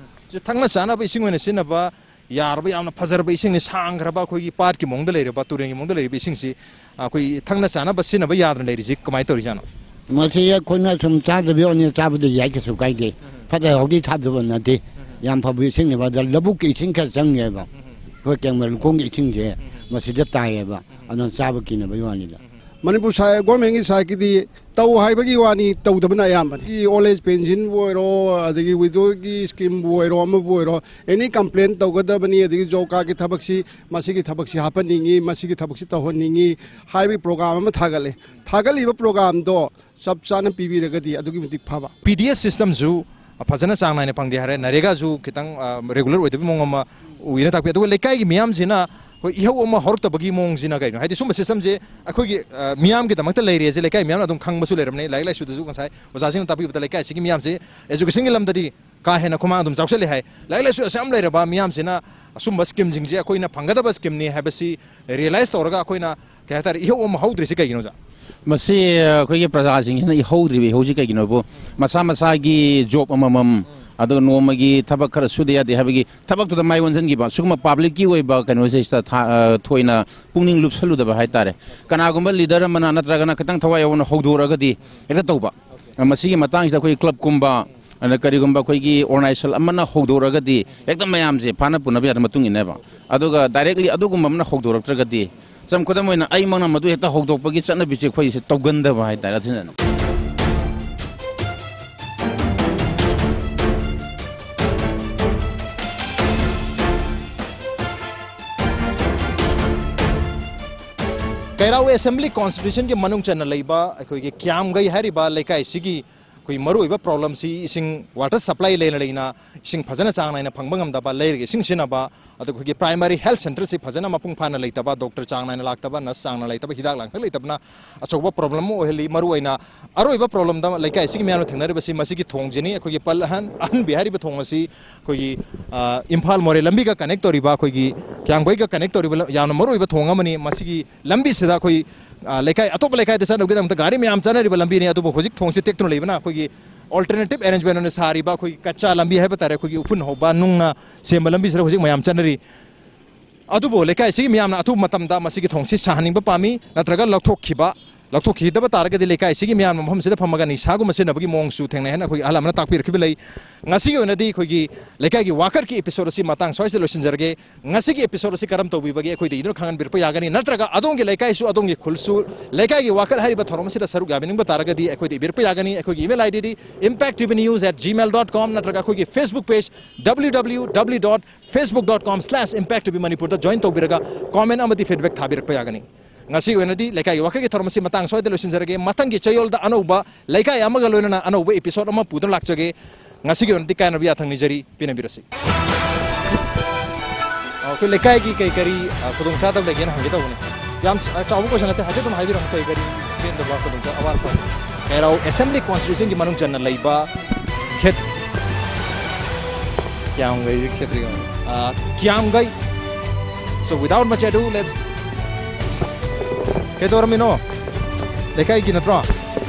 ꯁꯤ ꯊꯛꯅ ꯆꯥꯅꯕ ꯏꯁꯤꯡ ꯑꯣꯏꯅ ꯁꯤꯖꯤꯟꯅꯕ ꯌꯥꯔꯕ, ꯌꯥꯝꯅ ꯐꯖꯔꯕ ꯏꯁꯤꯡꯅꯤ, ꯁꯥꯡꯈ꯭ꯔꯕ ꯑꯩꯈꯣꯏꯒꯤ ꯄꯥꯠꯀꯤ ꯃꯑꯣꯡꯗ ꯂꯩꯔꯕ, ꯇꯨꯔꯦꯟꯒꯤ ꯃꯑꯣꯡꯗ ꯂꯩꯔꯤꯕ ꯏꯁꯤꯡꯁꯤ ꯑꯩꯈꯣꯏ ꯊꯛꯅ ꯆꯥꯅꯕ ꯁꯤꯖꯤꯟꯅꯕ ꯌꯥꯗꯅ ꯂꯩꯔꯤꯁꯤ ꯀꯃꯥꯏꯅ ꯇꯧꯔꯤꯖꯥꯠꯅꯣ? ꯃꯁꯤ ꯑꯩꯈꯣꯏꯅ ꯁꯨꯝ ꯆꯥꯗꯕꯤ ꯋꯥꯅꯤ, ꯆꯥꯕꯗꯤ ꯌꯥꯏ, ꯀꯩꯁꯨ ꯀꯥꯏꯗꯦ꯫ ꯐꯠꯇ ꯍꯥꯎꯗꯤ ꯊꯥꯗꯕ ꯅꯠꯇꯦ꯫ ꯌꯥꯝ ꯐꯕ ꯏꯁꯤꯡꯅꯦꯕ꯫ ꯑꯗ ꯂꯧꯕꯨꯛꯀꯤ ꯏꯁꯤꯡ ꯈꯔ ꯆꯪꯉꯦꯕ꯫ ꯑꯩꯈꯣꯏ ꯀꯦꯡꯕ ꯂꯩꯈꯣꯡꯒꯤ ꯏꯁꯤꯡꯁꯦ ꯃꯁꯤꯗ ꯇꯥꯏꯌꯦꯕ꯫ ꯑꯗꯨꯅ ꯆꯥꯕ ꯀꯤꯅꯕꯒꯤ ꯋꯥꯅꯤꯗ꯫ ꯃꯅꯤꯄꯨꯔ ꯁꯥꯏ-, ꯒꯣꯔꯃꯦꯟꯒꯤ ꯁꯥꯏꯠꯀꯤꯗꯤ ꯇꯧ ꯍꯥꯏꯕꯒꯤ ꯋꯥꯅꯤ, ꯇꯧꯗꯕꯅ ꯑꯌꯥꯝꯕꯅꯤ꯫ ꯑꯣꯜ ꯑꯦꯖ ꯄꯦꯟꯁꯤꯟꯕꯨ ꯑꯣꯏꯔꯣ, ꯑꯗꯒꯤ ꯋꯤꯗꯣꯒꯤ ꯁ꯭ꯀꯤꯝꯕꯨ ꯑꯣꯏꯔꯣ, ꯑꯃꯕꯨ ꯑꯣꯏꯔꯣ, ꯑꯦꯅꯤ ꯀꯝꯄ꯭ꯂꯦꯟ ꯇꯧꯒꯗꯕꯅꯤ, ꯑꯗꯒꯤ ꯖꯣꯕ ꯀꯥꯔꯗꯀꯤ ꯊꯕꯛꯁꯤ, ꯃꯁꯤꯒꯤ ꯊꯕꯛꯁꯤ ꯍꯥꯞꯍꯟꯅꯤꯡꯉꯤ, ꯃꯁꯤꯒꯤ ꯊꯕꯛꯁꯤ ꯇꯧꯍꯟꯅꯤꯡꯉꯤ ꯍꯥꯏꯕꯒꯤ ꯄ꯭ꯔꯣꯒ꯭ꯔꯥꯝ ꯑꯃ ꯊꯥꯒꯠꯂꯦ꯫ ꯊꯥꯒꯠꯂꯤꯕ ꯄ꯭ꯔꯣꯒ꯭ꯔꯥꯝꯗꯣ ꯆꯞ ꯆꯥꯅ ꯄꯤꯕꯤꯔꯒꯗꯤ ꯑꯗꯨꯛꯀꯤ ꯃꯇꯤꯛ ꯐꯕ꯫ ꯄꯤ ꯗꯤ ꯑꯦꯁ ꯁꯤꯁꯇꯝꯁꯨ ꯐꯖꯅ ꯆꯥꯡ ꯅꯥꯏꯅ ꯐꯪꯗꯦ ꯍꯥꯏꯔꯦ, ꯅꯔꯦꯒꯥꯁꯨ ꯈꯤꯇꯪ, ꯑ, ꯔꯤꯒꯨꯂꯔ ꯑꯣꯏꯗꯕꯒꯤ ꯃꯑꯣꯡ ꯑꯃ ꯎꯏꯅ ꯇꯥꯛꯄꯤ꯫ ꯑꯗꯨꯒ ꯂꯩꯀꯥꯏꯒꯤ ꯃꯤꯌꯥꯝꯁꯤꯅ ꯑꯩꯈꯣꯏ ꯏꯍꯧ ꯑꯃ ꯍꯧꯔꯛꯇꯕꯒꯤ ꯃꯑꯣꯡꯁꯤꯅ ꯀꯩꯅꯣ? ꯍꯥꯏꯗꯤ ꯁꯨꯝꯕ ꯁꯤꯁꯇꯝꯁꯦ ꯑꯩꯈꯣꯏꯒꯤ, ꯑ, ꯃꯤꯌꯥꯝꯒꯤꯗꯃꯛꯇ ꯂꯩꯔꯦꯁꯦ ꯂꯩꯀꯥꯏ ꯃꯤꯌꯥꯝꯅ ꯑꯗꯨꯝ ꯈꯪꯕꯁꯨ ꯂꯩꯔꯝꯅꯤ꯫ ꯂꯥꯏꯔꯤꯛ ꯂꯥꯏꯁꯨꯗꯁꯨ ꯉꯁꯥꯏ ꯑꯣꯖꯥꯁꯤꯡꯅ ꯇꯥꯛꯄꯤꯕꯗ ꯂꯩꯀꯥꯏ ꯑꯁꯤꯒꯤ ꯃꯤꯌꯥꯝꯁꯤ ꯑꯦꯖꯨꯀꯦꯁꯟꯒꯤ ꯂꯝꯗꯗꯤ ꯀꯥ ꯍꯦꯟꯅ ꯈꯨꯃꯥꯡ ꯑꯗꯨꯝ ꯆꯥꯎꯁꯤꯜꯂꯤ ꯍꯥꯏ꯫ ꯂꯥꯏꯔꯤꯛ ꯂꯥꯏꯁꯨ ꯑꯁꯨꯛ ꯌꯥꯝ ꯂꯩꯔꯕ ꯃꯤꯌꯥꯝꯁꯤꯅ ꯑꯁꯨꯝꯕ ꯁ꯭ꯀꯤꯝꯁꯤꯡꯁꯦ ꯑꯩꯈꯣꯏꯅ ꯐꯪꯒꯗꯕ ꯁ꯭ꯀꯤꯝꯅꯤ ꯍꯥꯏꯕꯁꯤ ꯔꯤꯌꯦꯂꯥꯏꯁ ꯇꯧꯔꯒ ꯑꯩꯈꯣꯏꯅ, ꯀꯩ ꯍꯥꯏꯇꯥꯔꯦ, ꯏꯍꯧ ꯑꯃ ꯍꯧꯗ꯭ꯔꯤꯁꯤ ꯀꯩꯒꯤꯅꯣ, ꯑꯣꯖꯥ? ꯃꯁꯤ ꯑꯩꯈꯣꯏꯒꯤ ꯄ꯭ꯔꯖꯥꯁꯤꯡꯁꯤꯅ ꯏꯍꯧꯗ꯭ꯔꯤꯕ ꯏꯍꯧꯁꯤ ꯀꯩꯒꯤꯅꯣꯕꯨ, ꯃꯁꯥ ꯃꯁꯥꯒꯤ ꯖꯣꯕ ꯑꯃꯃꯝ, ꯑꯗꯨꯒ ꯅꯣꯡꯃꯒꯤ ꯊꯕꯛ ꯈꯔ ꯁꯨꯗ ꯌꯥꯗꯦ ꯍꯥꯏꯕꯒꯤ ꯊꯕꯛꯇꯨꯗ ꯃꯥꯏ ꯑꯣꯟꯁꯤꯟꯈꯤꯕ, ꯁꯤꯒꯨꯝꯕ ꯄꯕ꯭ꯂꯤꯛꯀꯤ ꯑꯣꯏꯕ ꯀꯩꯅꯣꯁꯤꯗ ꯊꯣꯏꯅ ꯄꯨꯛꯅꯤꯡ ꯂꯨꯞꯁꯜꯂꯨꯗꯕ ꯍꯥꯏꯇꯥꯔꯦ꯫ ꯀꯅꯥꯒꯨꯝꯕ ꯂꯤꯗꯔ ꯑꯃꯅ ꯅꯠꯇ꯭ꯔꯒꯅ ꯈꯤꯇꯪ ꯊꯋꯥꯏ ꯌꯥꯎꯕꯅ ꯍꯧꯗꯣꯔꯛꯑꯒꯗꯤ ꯍꯦꯛꯇ ꯇꯧꯕ꯫ ꯃꯁꯤꯒꯤ ꯃꯇꯥꯡꯁꯤꯗ ꯑꯩꯈꯣꯏ ꯀ꯭ꯂꯕꯀꯨꯝꯕ, ꯑꯗ ꯀꯔꯤꯒꯨꯝꯕ ꯑꯩꯈꯣꯏꯒꯤ ꯑꯣꯔꯒꯅꯥꯏꯖꯦꯁꯟ ꯑꯃꯅ ꯍꯧꯗꯣꯔꯛꯑꯒꯗꯤ ꯍꯦꯛꯇ ꯃꯌꯥꯝꯁꯦ ꯐꯥꯅ ꯄꯨꯅꯕ ꯌꯥꯗꯕ ꯃꯇꯨꯡ ꯏꯟꯅꯦꯕ꯫ ꯑꯗꯨꯒ ꯗꯥꯏꯔꯦꯛꯂꯤ ꯑꯗꯨꯒꯨꯝꯕ ꯑꯃꯅ ꯍꯧꯗꯣꯔꯛꯇ꯭ꯔꯒꯗꯤ, ꯆꯝ ꯈꯨꯗꯝ ꯑꯣꯏꯅ ꯑꯩꯃꯛꯅ ꯃꯗꯨ ꯍꯦꯛꯇ ꯍꯧꯗꯣꯛꯄꯒꯤ ꯆꯠꯅꯕꯤꯁꯦ ꯑꯩꯈꯣꯏꯁꯦ ꯇꯧꯒꯟꯗꯕ ꯍꯥꯏꯇꯥꯔꯦ꯫ ꯑꯁꯤꯅ ꯀꯩꯔꯥꯎ ꯑꯦꯁꯦꯝꯕ꯭ꯂꯤ ꯀꯣꯟꯁꯇꯤꯇ꯭ꯌꯨꯁꯟꯒꯤ ꯃꯅꯨꯡ ꯆꯟꯅ ꯂꯩꯕ ꯑꯩꯈꯣꯏꯒꯤ ꯀ꯭ꯌꯥꯝꯒꯩ ꯍꯥꯏꯔꯤꯕ ꯂꯩꯀꯥꯏꯁꯤꯒꯤ ꯑꯩꯈꯣꯏ ꯃꯔꯨꯑꯣꯏꯕ ꯄ꯭ꯔꯣꯕ꯭ꯂꯦꯝꯁꯤ ꯏꯁꯤꯡ, ꯋꯥꯇꯔ ꯁꯄ꯭ꯂꯥꯏ ꯂꯩꯅ ꯂꯩꯅ ꯏꯁꯤꯡ ꯐꯖꯅ ꯆꯥꯡ ꯅꯥꯏꯅ ꯐꯪꯕ ꯉꯝꯗꯕ, ꯂꯩꯔꯒ ꯏꯁꯤꯡ ꯁꯤꯖꯤꯟꯅꯕ, ꯑꯗꯨꯒ ꯑꯩꯈꯣꯏꯒꯤ ꯄ꯭ꯔꯥꯏꯃꯥꯔꯤ ꯍꯦꯜꯊ ꯁꯦꯟꯇꯔꯁꯤ ꯐꯖꯅ ꯃꯄꯨꯡ ꯐꯥꯅ ꯂꯩꯇꯕ, ꯗꯣꯛꯇꯔ ꯆꯥꯡ ꯅꯥꯏꯅ ꯂꯥꯛꯇꯕ, ꯅꯔꯁ ꯆꯥꯡ ꯅꯥꯏꯅ ꯂꯩꯇꯕ, ꯍꯤꯗꯥꯛ ꯂꯥꯡꯊꯛ ꯂꯩꯇꯕꯅ ꯑꯆꯧꯕ ꯄ꯭ꯔꯣꯕ꯭ꯂꯦꯝ ꯑꯃ ꯑꯣꯏꯍꯜꯂꯤ꯫ ꯃꯔꯨꯑꯣꯏꯅ ꯑꯔꯣꯏꯕ ꯄ꯭ꯔꯣꯕ꯭ꯂꯦꯝꯗ ꯂꯩꯀꯥꯏ ꯑꯁꯤꯒꯤ ꯃꯤꯌꯥꯝꯅ ꯊꯦꯡꯅꯔꯤꯕꯁꯤ ꯃꯁꯤꯒꯤ ꯊꯣꯡꯁꯤꯅꯤ꯫ ꯑꯩꯈꯣꯏꯒꯤ ꯄꯜ ꯑꯍꯟ, ꯑꯍꯟꯕꯤ ꯍꯥꯏꯔꯤꯕ ꯊꯣꯡ ꯑꯁꯤ ꯑꯩꯈꯣꯏꯒꯤ, ꯑ, ꯏꯝꯐꯥꯜ ꯃꯣꯔꯦ ꯂꯝꯕꯤꯒ ꯀꯅꯦꯛ ꯇꯧꯔꯤꯕ, ꯑꯩꯈꯣꯏꯒꯤ ꯀ꯭ꯌꯥꯝꯒꯩꯒ ꯀꯅꯦꯛ ꯇꯧꯔꯤꯕ ꯂ-, ꯌꯥꯝꯅ ꯃꯔꯨꯑꯣꯏꯕ ꯊꯣꯡ ꯑꯃꯅꯤ꯫ ꯃꯁꯤꯒꯤ ꯂꯝꯕꯤꯁꯤꯗ ꯑꯩꯈꯣꯏ, ꯑ, ꯂꯩꯀꯥꯏ, ꯑꯇꯣꯞꯄ ꯂꯩꯀꯥꯏꯗ ꯆꯠꯅꯕꯒꯤꯗꯃꯛꯇ ꯒꯥꯔꯤ ꯃꯌꯥꯝ ꯆꯠꯅꯔꯤꯕ ꯂꯝꯕꯤꯅꯤ꯫ ꯑꯗꯨꯕꯨ ꯍꯧꯖꯤꯛ ꯊꯣꯡꯁꯤ ꯇꯦꯛꯇꯨꯅ ꯂꯩꯕꯅ ꯑꯩꯈꯣꯏꯒꯤ alternative arrangement ꯑꯣꯏꯅ ꯁꯥꯔꯤꯕ ꯑꯩꯈꯣꯏꯒꯤ ꯀꯆꯥ ꯂꯝꯕꯤ ꯍꯥꯏꯕ ꯇꯥꯔꯦ, ꯑꯩꯈꯣꯏꯒꯤ ꯎꯐꯨꯟ ꯍꯧꯕ ꯅꯨꯡꯅ ꯁꯦꯝꯕ ꯂꯝꯕꯤꯁꯤꯗ ꯍꯧꯖꯤꯛ ꯃꯌꯥꯝ ꯆꯠꯅꯔꯤ꯫ ꯑꯗꯨꯕꯨ ꯂꯩꯀꯥꯏꯁꯤꯒꯤ ꯃꯤꯌꯥꯝꯅ ꯑꯊꯨꯕ ꯃꯇꯝꯗ ꯃꯁꯤꯒꯤ ꯊꯣꯡꯁꯤ ꯁꯥꯍꯟꯅꯤꯡꯕ ꯄꯥꯝꯃꯤ, ꯅꯠꯇ꯭ꯔꯒ ꯂꯧꯊꯣꯛꯈꯤꯕ, ꯂꯧꯊꯣꯛꯈꯤꯗꯕ ꯇꯥꯔꯒꯗꯤ ꯂꯩꯀꯥꯏꯁꯤꯒꯤ ꯃꯤꯌꯥꯝꯅ ꯃꯐꯝꯁꯤꯗ ꯐꯝꯃꯒ ꯅꯤꯁꯥꯒꯨꯝꯕ ꯁꯤꯖꯤꯟꯅꯕꯒꯤ ꯃꯑꯣꯡꯁꯨ ꯊꯦꯡꯅꯩ ꯍꯥꯏꯅ ꯑꯩꯈꯣꯏꯒꯤ ꯑꯍꯜ ꯑꯃꯅ ꯇꯥꯛꯄꯤꯔꯛꯈꯤꯕ ꯂꯩ꯫ ꯉꯁꯤꯒꯤ ꯑꯣꯏꯅꯗꯤ ꯑꯩꯈꯣꯏꯒꯤ ꯂꯩꯀꯥꯏꯒꯤ ꯋꯥꯀꯠꯀꯤ episode ꯑꯁꯤ ꯃꯇꯥꯡ ꯁ꯭ꯋꯥꯏꯁꯤꯗ ꯂꯣꯏꯁꯤꯟꯖꯔꯒꯦ꯫ ꯉꯁꯤꯒꯤ episode ꯑꯁꯤ ꯀꯔꯝ ꯇꯧꯕꯤꯕꯒꯦ ꯑꯩꯈꯣꯏꯗ ꯏꯗꯨꯅ ꯈꯪꯍꯟꯕꯤꯔꯛꯄ ꯌꯥꯒꯅꯤ, ꯅꯠꯇ꯭ꯔꯒ ꯑꯗꯣꯝꯒꯤ ꯂꯩꯀꯥꯏꯁꯨ, ꯑꯗꯣꯝꯒꯤ ꯈꯨꯜꯁꯨ ꯂꯩꯀꯥꯏꯒꯤ ꯋꯥꯀꯠ ꯍꯥꯏꯔꯤꯕ ꯊꯧꯔꯝ ꯑꯁꯤꯗ ꯁꯔꯨꯛ ꯌꯥꯕꯤꯅꯤꯡꯕ ꯇꯥꯔꯒꯗꯤ ꯑꯩꯈꯣꯏꯗ ꯏꯕꯤꯔꯛꯄ ꯌꯥꯒꯅꯤ꯫ ꯑꯩꯈꯣꯏꯒꯤ email ID D impact T V news at gmail dot com ꯅꯠꯇ꯭ꯔꯒ ꯑꯩꯈꯣꯏꯒꯤ Facebook page W W W dot facebook dot com slash impact T V Manipur ꯗ join ꯇꯧꯕꯤꯔꯒ comment ꯑꯃꯗꯤ feedback ꯊꯥꯕꯤꯔꯛꯄ ꯌꯥꯒꯅꯤ꯫ ꯉꯁꯤꯒꯤ ꯑꯣꯏꯅꯗꯤ ꯂꯩꯀꯥꯏꯒꯤ ꯋꯥꯀꯠꯀꯤ ꯊꯧꯔꯝ ꯑꯁꯤ ꯃꯇꯥꯡ ꯁ꯭ꯋꯥꯏꯗ ꯂꯣꯏꯁꯤꯟꯖꯔꯒꯦ꯫ ꯃꯊꯪꯒꯤ ꯆꯌꯣꯜꯗ ꯑꯅꯧꯕ ꯂꯩꯀꯥꯏ ꯑꯃꯒ ꯂꯣꯏꯅꯅ ꯑꯅꯧꯕ episode ꯑꯃ ꯄꯨꯗꯨꯅ ꯂꯥꯛꯆꯒꯦ꯫ ꯉꯁꯤꯒꯤ ꯑꯣꯏꯅꯗꯤ ꯀꯥꯏꯅꯕ ꯌꯥꯊꯪ ꯅꯤꯖꯔꯤ, ꯄꯦꯟꯅꯕꯤꯔꯁꯤ꯫ ꯑ, ꯑꯩꯈꯣꯏ ꯂꯩꯀꯥꯏꯒꯤ ꯀꯩ ꯀꯔꯤ, ꯑ, ꯈꯨꯗꯣꯡꯆꯥꯗꯕ ꯂꯩꯒꯦꯅ ꯍꯪꯒꯦ ꯇꯧꯕꯅꯦ꯫ ꯌꯥꯝ ꯆ-, ꯆꯥꯎꯕ question ꯅꯠꯇꯦ, ꯍꯥꯏꯐꯦꯠ ꯑꯗꯨꯝ ꯍꯥꯏꯕꯤꯔꯝꯃꯨ, ꯀꯩ ꯀꯔꯤ ꯄꯦꯟꯗꯕ, ꯈꯨꯗꯣꯡꯆꯥ-, ꯑꯋꯥꯠꯄ? ꯀꯩꯔꯥꯎ assembly constituency ꯒꯤ ꯃꯅꯨꯡ ꯆꯟꯅ ꯂꯩꯕ ꯈꯦꯠ-, ꯀ꯭ꯌꯥꯝꯒꯩꯁꯦ ꯈꯦꯇ꯭ꯔꯤ ꯑꯣꯏ꯫ ꯑ, ꯀ꯭ꯌꯥꯝꯒꯩ꯫ So without much ado, let's, ꯀꯩꯗꯧꯔꯝꯃꯤꯅꯣ? ꯂꯩꯀꯥꯏꯒꯤ ꯅꯠꯇ꯭ꯔꯣ?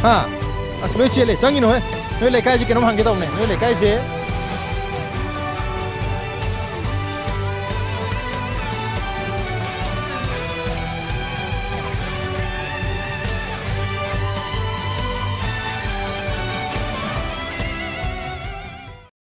ꯍꯥ? ꯑꯁ, ꯂꯣꯏ ꯆꯦꯜꯂꯦ, ꯆꯪꯉꯤꯅꯣ ꯍꯦ? ꯅꯣꯏ ꯂꯩꯀꯥꯏꯁꯦ ꯀꯩꯅꯣꯝ ꯍꯪꯒꯦ ꯇꯧꯕꯅꯦ, ꯅꯣꯏ ꯂꯩꯀꯥꯏꯁꯦ